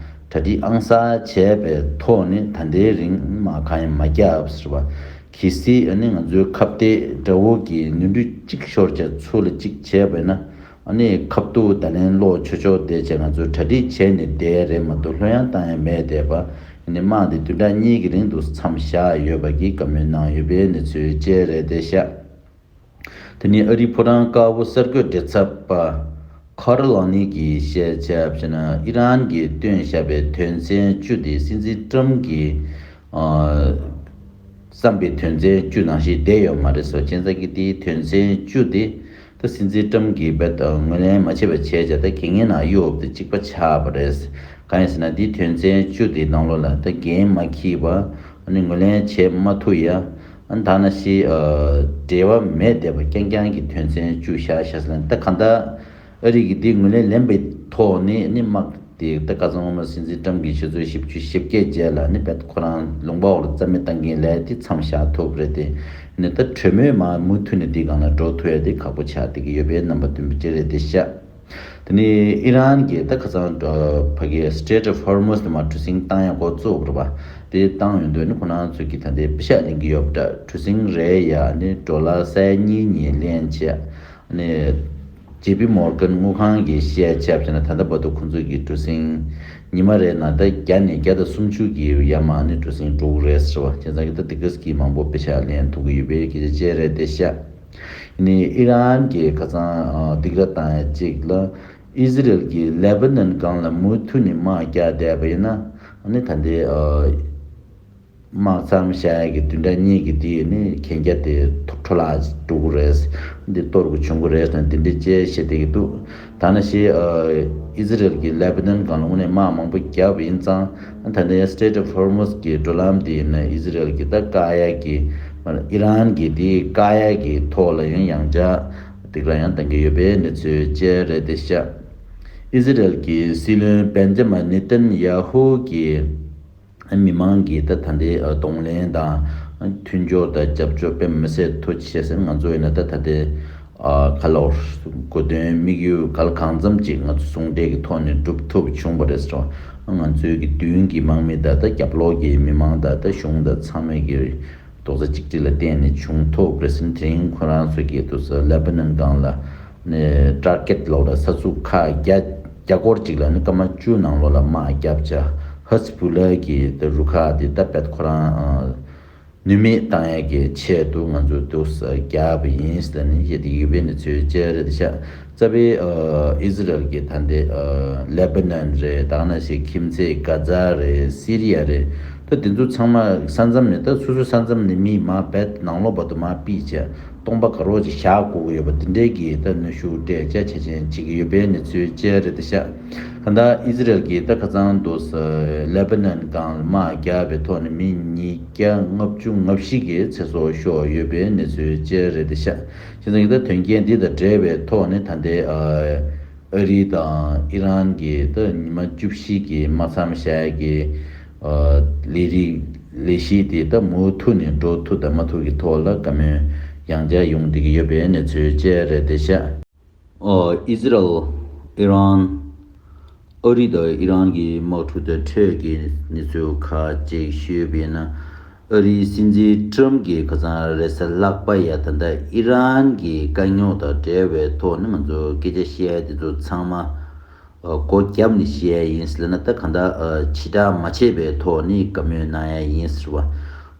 གྲ་སྒྲིག་ཨང་གསར་བྱས་པའི་ཐོག་ནས་ད་ལྟའི་རིང་དམག་གང་ཡང་མ་བརྒྱབ་ཟེར་བ། གལ་སྲིད་ཨ་ནི་ང་ཚོའི་ཁ་གཏད་དགྲ་བོ་གིས་ནོར་འཁྲུལ་གཅིག་ཤོར་བྱས་ཚུར་ལ་གཅིག་བྱས་པ་ཡིན་ན། ཨ་ནི་ཁ་ཐུག་བརྡ་ལན་སློག་ཆོག་ཆོག་བསྡད་བྱས་ང་ཚོས་གྲ་སྒྲིག་བྱས་ནས་བསྡད་རེད་མ་གཏོགས་ལྷོད་ཡངས་བཏང་ཡ་མེད་བསྡད་པ། ཨ་ནི་དམག་འདི་བདུན་ཕྲག་གཉིས་ཀྱི་རིང་དུ་མཚམས་བཞག་ཡོད་པ་གི་བཀའ་མོལ་གནང་ཡོད་པའི་གནས་ཚུལ་བཅས་རེད་བསྡད་ཤག་དེ་ནི་ཨ་རིའི་ཕོ་བྲང་དཀར་པོ་གསར་འགོད་མགྲིན་ཚབ་པ་ཁ་རོ་ལ་ནི་གིས་བཤད་བྱས་པ་ན། ཨི་རན་གྱིས་བཏོན་བཞག་པའི་དོན་ཚན་བཅུ་དེ་སྲིད་འཛིན་ཏྲམ་གྱིས་ཨ་བརྩམས་པའི་དོན་ཚན་བཅུ་ནང་བཞིན་བསྡད་ཡོད་མ་རེད་ཟེར། བྱས་ཙང་གི་དེའི་དོན་ཚན་བཅུ་དེ་ད་སྲིད་འཛིན་ཏྲམ་གྱིས་རྦད་དེ་ངོས་ལེན་མ་བྱས་པ་བྱས་བྱས། ད་གད་སྙིགས་ནང་གཡུགས་དེ་གཅིག་པ་ཆགས་པ་རེད། གང་ཡིན་ཟེར་ན་དེའི་དོན་ཚན་བཅུ་དེའི་ནང་ལོགས་ལ་ད་འགན་མ་འཁྱེར་བ། ཨ་ནི་ངོས་ལེན་བྱེད་མ་ཐུབ་ཡ། ཨ་ནི་ད་ནང་བཞིན་འབྲེལ་བ་མེད་བསྡད་པ་རྐྱང་རྐྱང་གི་དོན་ཚན་བཅུ་བཞག་བཞག་ཟེར་ན། ད་གང་ལྟར་ཨ་རི་གིས་འདི་ངོས་ལེན་ལེན་པའི་ཐོག་ནས་ནི་དམག་དེ་ད་ཁ་སང་སྔོན་མ་སྲིད་འཛིན་ཏྲམ་གྱིས་ཆུ་ཚོད་བཞི་བཅུ་ཞེ་བརྒྱད་རྗེས་ལ་ནི་རྦད་ཁོ་རང་ལུང་པ་འོག་ལ་རྩ་མེད་བཏང་གིན་ལས་དེ་མཚམས་བཞག་ཐུབ་རེད་དེ། ནི་ད་གྲོས་མོལ་མ་མུ་མཐུད་ནས་དེའི་སྒང་ལ་འགྲོ་ཐུབ་ཡ་དེ་ཁག་པོ་ཆགས་བསྡད་ཀྱི་ཡོད་པའི་རྣམ་པ་སྟོན་པ་ཅིག་རེད་དེ་ཤག་དེ་ནི་ཨི་རན་གྱིས་ད་ཁ་སང་ཕ་གིའི་Strait of Hormuz དེ་མར་གྲུ་གཟིངས་བཏང་ཡ་འགོ་བཙུགས་རེད་པ། དེ་བཏང་ཡོང་དུས་ནི་ཁོ་རང་ཚོས་ཀྱིས་ད་ལྟའི་པེ་ཤག་ལེན་གྱི་ཡོད་པ་འདྲ། གྲུ་གཟིངས་རེ་ཡ་ནི་ཌོ་ལར་སའི་གཉིས་གཉིས་ལེན་བྱས། ནི་ཇེ་པི་མོར་གན་དངུལ་ཁང་གིས་བཤད་བྱས་པ་ན། ད་ལྟ་བར་དུ་ཁོང་ཚོས་ཀྱིས་གྲུ་གཟིངས་ཉི་མ་རེ་ནང་ད་བརྒྱ་ནས་བརྒྱ་དང་སུམ་ཅུ་གི་ཡར་མར་ནི་གྲུ་གཟིངས་འགྲོ་གི་རེད་ཟེར་བ། བྱས་ཙང་གི་ད་དེ་ག་ཙམ་གྱི་མང་པོ་པེ་ཤག་ལེན་ཐུབ་ཀྱི་ཡོད་པའི་སྐད་ཆ་བཅས་རེད་དེ་ཤག་ནི་ཨི་རན་གྱིས་ཁ་སང་ཨ་སྡིགས་ར་བཏང་ཡ་གཅིག་ལ། ཨི་ཟི་རེལ་གྱིས་ལེ་བྷ་ནན་སྒང་ལ་མུ་མཐུད་ནས་དམག་རྒྱག་བསྡད་པ་ཡིན་ན། ཨ་ནི་ད་ལྟའི་ཨ་དམག་མཚམས་བཞག་ཡ་གི་བདུན་ཕྲག་གཉིས་ཀྱི་དེ་ནི་གན་རྒྱ་དེ་འཕྲོ་བརླག་འགྲོ་གི་རེད། འདི་གཏོར་དགོས་བྱུང་གི་རེད་ཟེར་ནས་འདི་འདྲའི་བཅས་བཤད་བསྡད་ཀྱི་འདུག་ད་ནང་བཞིན་ཨ་ཨི་ཟི་རེལ་གྱིས་ལེ་བྷ་ནན་སྒང་ལ་དངོས་གནས་དམག་མང་པོ་བརྒྱབ་པ་ཡིན་ཙང་། ད་ལྟའི་Strait of Hormuz གི་འགྲོ་ལམ་དེ་ཡིན་ན་ཨི་ཟི་རེལ་གྱིས་ད་བཀག་ཡ་གི། ཨི་རན་གྱིས་དེ་བཀག་ཡ་གི་ཐོག་ལ་ཡང་ཡང་བསྐྱར་སྡིགས་ར་ཡང་བཏང་གི་ཡོད་པའི་གནས་ཚུལ་བཅས་རེད་དེ་ཤག་ཨི་ཟི་རེལ་གྱི་སྲིད་བློན་བེན་ཇ་མིན་ནེ་ཐན་ཡ་ཧུ་གིས་མི་མང་གིས་ད་ད་ལྟའི་གདོང་ལེན་དང་མཐུན་སྦྱོར་དང་རྒྱབ་སྐྱོར་དཔེ་མི་སྲིད་ཐུགས་རྗེ་ཆེ་ཟེར། ང་ཚོ་ཡིན་ན་ད་ད་ལྟའི་ག་ལོར་གོ་དོན་དམིགས་ཡུལ་ག་ལ་གང་འཚམ་ཅིག་ང་ཚོ་ཟུང་འབྲེལ་གྱི་ཐོག་ནས་སྒྲུབ་ཐུབ་བྱུང་བ་རེད་ཟེར། ང་ཚོའི་གི་མདུན་གྱི་དམག་མི་དང་ད་རྒྱབ་ལོགས་ཀྱི་མི་མང་དང་ད་གཞུང་དང་ཚང་མས་ཀྱི་རྡོག་རྩ་གཅིག་སྒྲིལ་ལ་བརྟེན་ནས་བྱུང་ཐུབ་རེད་ཟེར། དེ་རིང་ཁོ་རང་ཚོ་གིས་དུ་ས་ལེ་པ་ནན་སྒང་ལ་ནས་ཊར་གེཊ་ལོག་ལ་ས་ཚུགས་ཁག་བརྒྱ་བརྒྱ་སྐོར་ཅིག་ལ་ནི་སྐར་མ་བཅུ་ནང་ལོགས་ལ་དམག་བརྒྱབ་བྱས། ཧ་ཛི་བུ་ལ་གི་ད་རུ་ཁག་དེ་ད་རྦད་ཁོ་རང་ཨ་ནུས་མེད་བཏང་ཡ་གི་ཆེད་དུ་ང་ཚོས་དུ་ས་བརྒྱབ་པ་ཡིན་ཟེར་ནས་བཤད་དེ་ཡོད་པའི་གནས་ཚུལ་བཅས་རེད་ཤག་རྩ་བའི་ཨ་ཨི་ཟི་རལ་གྱི་ད་ལྟའི་ཨ་ལེ་པ་ནན་རེད། ད་ག་ནང་བཞིན་ཁྱིམ་མཚེས་གྷ་ཛ་རེད། སི་རི་ཡ་རེད། ད་དེ་ཚོ་ཚང་མ་ས་མཚམས་ནས་ད་སོ་སོའི་ས་མཚམས་ནས་མི་མར་རྦད་ནང་ལོགས་བར་དུ་མར་ཕུད་བྱས། སྟོང་པ་དགའ་རོགས་ཅིག་བཞག་དགོས་ཀྱི་ཡོད་པ་དེ་འདྲའི་གི་ད་གནོན་ཤུགས་སྤྲད་བྱས་ཆེད་ཆེན་བྱེད་ཀྱི་ཡོད་པའི་གནས་ཚུལ་བཅས་རེད་ཤག་གང་ལྟར་ཨི་ཟི་རལ་གྱིས་ད་ཁ་སང་དུ་ལེ་པ་ནན་སྒང་དམག་བརྒྱབ་པའི་ཐོག་ནས་མི་ཉིས་བརྒྱ་ལྔ་བཅུ་ང་བཞི་གི་ཚེ་སྲོག་ཤོར་ཡོད་པའི་གནས་ཚུལ་བཅས་རེད་ཤག་བྱས་ཙང་གི་ད་དོན་རྐྱེན་འདི་དང་འབྲེལ་བའི་ཐོག་ནས་ད་ལྟའི་ཨ་རི་དང་ཨི་རན་གྱི་ད་ཉི་མ་བཅུ་བཞི་གི་དམག་མཚམས་བཞག་ཡ་གི་ཨ་ལས་རིགས་ལས་གཞི་དེ་ད་མུ་མཐུད་ནས་འགྲོ་ཐུབ་དང་མ་ཐུབ་ཀྱི་ཐོག་ལ་བཀའ་མོལ་ཡང་བསྐྱར་ཡོང་བསྡད་ཀྱི་ཡོད་པའི་གནས་ཚུལ་བཅས་རེད་ཤག་ཨོ། ཨི་ཟི་རལ། ཨི་རན། ཨ་རི་དང་ཨི་རན་གྱི་དམག་འཁྲུག་དེ་འཕྲོས་ཀྱི་གནས་ཚུལ་ཁག་ཅིག་ཞུས་པ་ཡིན་ན། ཨ་རིའི་སྲིད་འཛིན་ཊྲམ་གྱིས་ཁ་སང་རེས་གཟའ་ལྷག་པ་ཡ་ད་ལྟ་ཨི་རན་གྱི་དཀའ་རྙོག་དང་འབྲེལ་བའི་ཐོག་ནས་ང་ཚོ་སྐད་ཆ་བཤད་ཡ་དེ་ཚོ་ཚང་མ་ སྒོ་བརྒྱབ་ནས་བཤད་ཡ་ཡིན་ཟེར་ན། ད་གང་ལྟར་ཕྱི་བསྒྲགས་མ་བྱས་པའི་ཐོག་ནས་བཀའ་མོལ་གནང་ཡ་ཡིན་ཟེར་བ།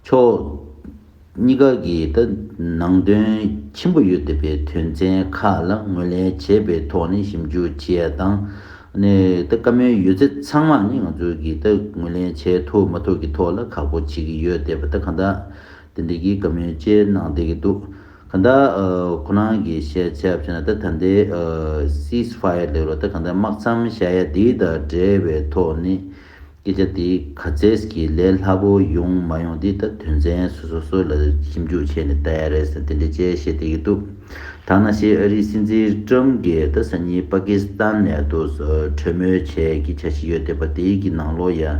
ཕྱོགས་གཉིས་ཀ་གི་ད་ནང་དོན་ཆེན་པོ་ཡོད་བསྡད་པའི་དོན་ཚན་ཁག་ལ་ངོས་ལེན་བྱས་པའི་ཐོག་ནས་ཞིབ་འཇུག་བྱེད་ཡ་དང་། ནས་ད་བཀའ་མོལ་ཡོད་ཚད་ཚང་མ་ནི་ང་ཚོ་གིས་ད་ངོས་ལེན་བྱེད་ཐུབ་མ་ཐུབ་ཀྱི་ཐོག་ལ་ཁག་པོ་བྱེད་ཀྱི་ཡོད་བསྡད་པ། ད་གང་ལྟར་དེ་འདྲ་གི་བཀའ་མོལ་བཅས་གནང་བསྡད་ཀྱི་འདུག་གང་ལྟར་ཨ་ཁོ་རང་གིས་བཤད་ཆ་བྱས་ན། ད་ད་ལྟའི་ཨ་སིས་ཕ་ཡར་ལབ་རོགས། ད་གང་ལྟར་དམག་མཚམས་བཞག་ཡ་དེ་དང་འབྲེལ་བའི་ཐོག་ནས་སྐད་ཆ་དེ་ག་ཚད་ཀྱི་ལས་སླ་པོ་ཡོང་མ་ཡོང་དེ་ད་དོན་ཚན་སོ་སོ་སོ་ལ་ཞིབ་འཇུག་བྱས་ནས་ལྟ་ཡ་རེད་ཟེར། དེ་འདྲ་བཅས་བཤད་བསྡད་ཀྱི་འདུག་ད་ནང་བཞིན་ཨ་རིའི་སྲིད་འཛིན་ཊམ་གྱིས་ད་སང་ཉིན་པ་ཀི་སི་ཐན་ནས་ཏོག་ཙམ་གྲོས་མོལ་བྱས་ཀྱི་འཆར་གཞི་ཡོད་བསྡད་པ་དེ་གི་ནང་ལོགས་ཡ།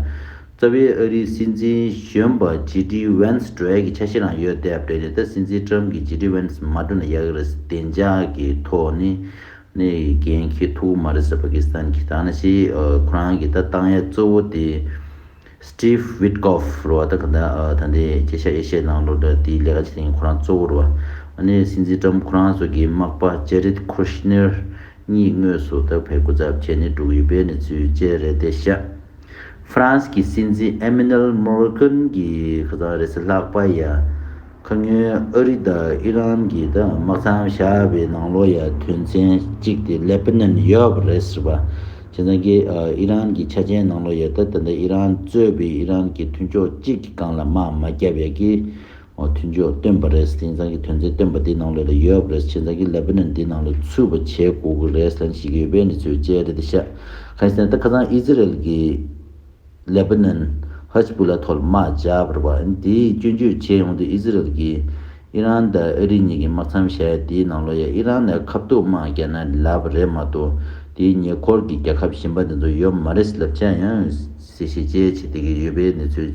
རྩ་བའི་ཨ་རིའི་སྲིད་འཛིན་གཞོན་པ་ཇེ་ཌི་ཝན་སི་འགྲོ་ཡ་གི་འཆར་གཞི་རང་ཡོད་བསྡད་པ་རེད། ད་སྲིད་འཛིན་ཊམ་གྱིས་ཇེ་ཌི་ཝན་སི་མ་འགྲོ་ན་ཡག་གི་རེད་ཟེར། བདེ་འཇགས་ཀྱི་ཐོག་ནས་ནས་འགན་འཁྱེར་ཐུབ་མ་རེད་ཟེར། པ་ཀི་སི་ཐན་གྱིས། ད་ནང་བཞིན་ཨ་ཁོ་རང་གིས་ད་བཏང་ཡ་གཙོ་བོ་དེ་སི་ཊིབ་ཝིཊ་ཀོབ་རེད་བ། ད་ག་ད་ཨ་ད་ལྟའི་ཨེ་ཤ་ཡ་ཨེ་ཤ་ཡའི་ནང་ལོགས་ལ་དེའི་ལས་ཀ་བྱེད་མཁན་ཁོ་རང་གཙོ་བོ་རེད་བ། ཨ་ནི་སྲིད་འཛིན་ཊམ་ཁོ་རང་ཚོ་གི་མག་པ་ཇེ་རེད་ཁུ་ཤི་ནེར་གཉིས་དངོས་སུ་ད་ཕར་སྐུ་ཚབ་བྱས་ནས་འགྲོ་གི་ཡོད་པའི་གནས་ཚུལ་བཅས་རེད་བསྡད་ཤག་ཧྥ་རན་སི་གི་སྲིད་འཛིན་ཨེ་མ་ནུ་ཨེལ་མོ་ཀྲོན་གྱིས་ཁ་སང་རེས་གཟའ་ལྷག་པ་ཡ། ཁ་སྔོན་ཨ་རི་དང་ཨི་རན་གྱི་ད་དམག་མཚམས་བཞག་པའི་ནང་ལོགས་ཡ་དོན་ཚན་གཅིག་དེ་ལེ་པ་ནན་ཡོད་པ་རེད་ཟེར་བ། བྱས་ཙང་གི་ཨ་ཨི་རན་གྱི་ཆ་རྐྱེན་ནང་ལོགས་ཡ། ད་ད་ལྟ་ཨི་རན་གཙོས་པའི་ཨི་རན་གྱི་མཐུན་ཕྱོགས་གཅིག་གི་སྒང་ལ་དམག་མ་བརྒྱབ་ཡ་གི་ཨོ་མཐུན་ཕྱོགས་བཏོན་པ་རེད། དེང་སང་གི་དོན་ཚན་བཏོན་པ་འདི་ནང་ལོགས་ལ་ཡོད་པ་རེད། བྱས་ཙང་གི་ལེ་པ་ནན་འདི་ནང་ལ་ཚུད་པ་བྱེད་དགོས་ཀྱི་རེད་ཟེར་ཞིག་ཡོད་པའི་གནས་ཚུལ་བཅས་རེད་ཤག་གང་ཡིན་ཟེར་ན། ད་ཁ་སང་ཨི་ཟི་རལ་གྱིས་ལེ་པ་ནན་ཧ་ཇི་བུ་ལ་ཐོག་ལ་དམག་བརྒྱབ་པ་རེད་བ། དེའི་སྐྱོན་བརྗོད་བྱེད་ཡོང་དུས་ཨི་ཟི་རལ་གྱིས་ཨི་རན་དང་ཨ་རི་གཉིས་ཀྱི་དམག་མཚམས་བཞག་ཡ་དེའི་ནང་ལོགས་ཡ་ཨི་རན་ནས་ཁ་ཐུག་དམག་བརྒྱབ་ན་ལབ་པ་རེད་མ་གཏོགས། དེའི་ཉེ་འཁོར་གྱི་རྒྱལ་ཁབ་གཞན་པ་དེ་ཚོ་ཡོད་མ་རེད་ལབ་བྱས་ཡང་གསལ་བཤད་བཅས་བྱེད་བསྡད་ཀྱི་ཡོད་པའི་གནས་ཚུལ་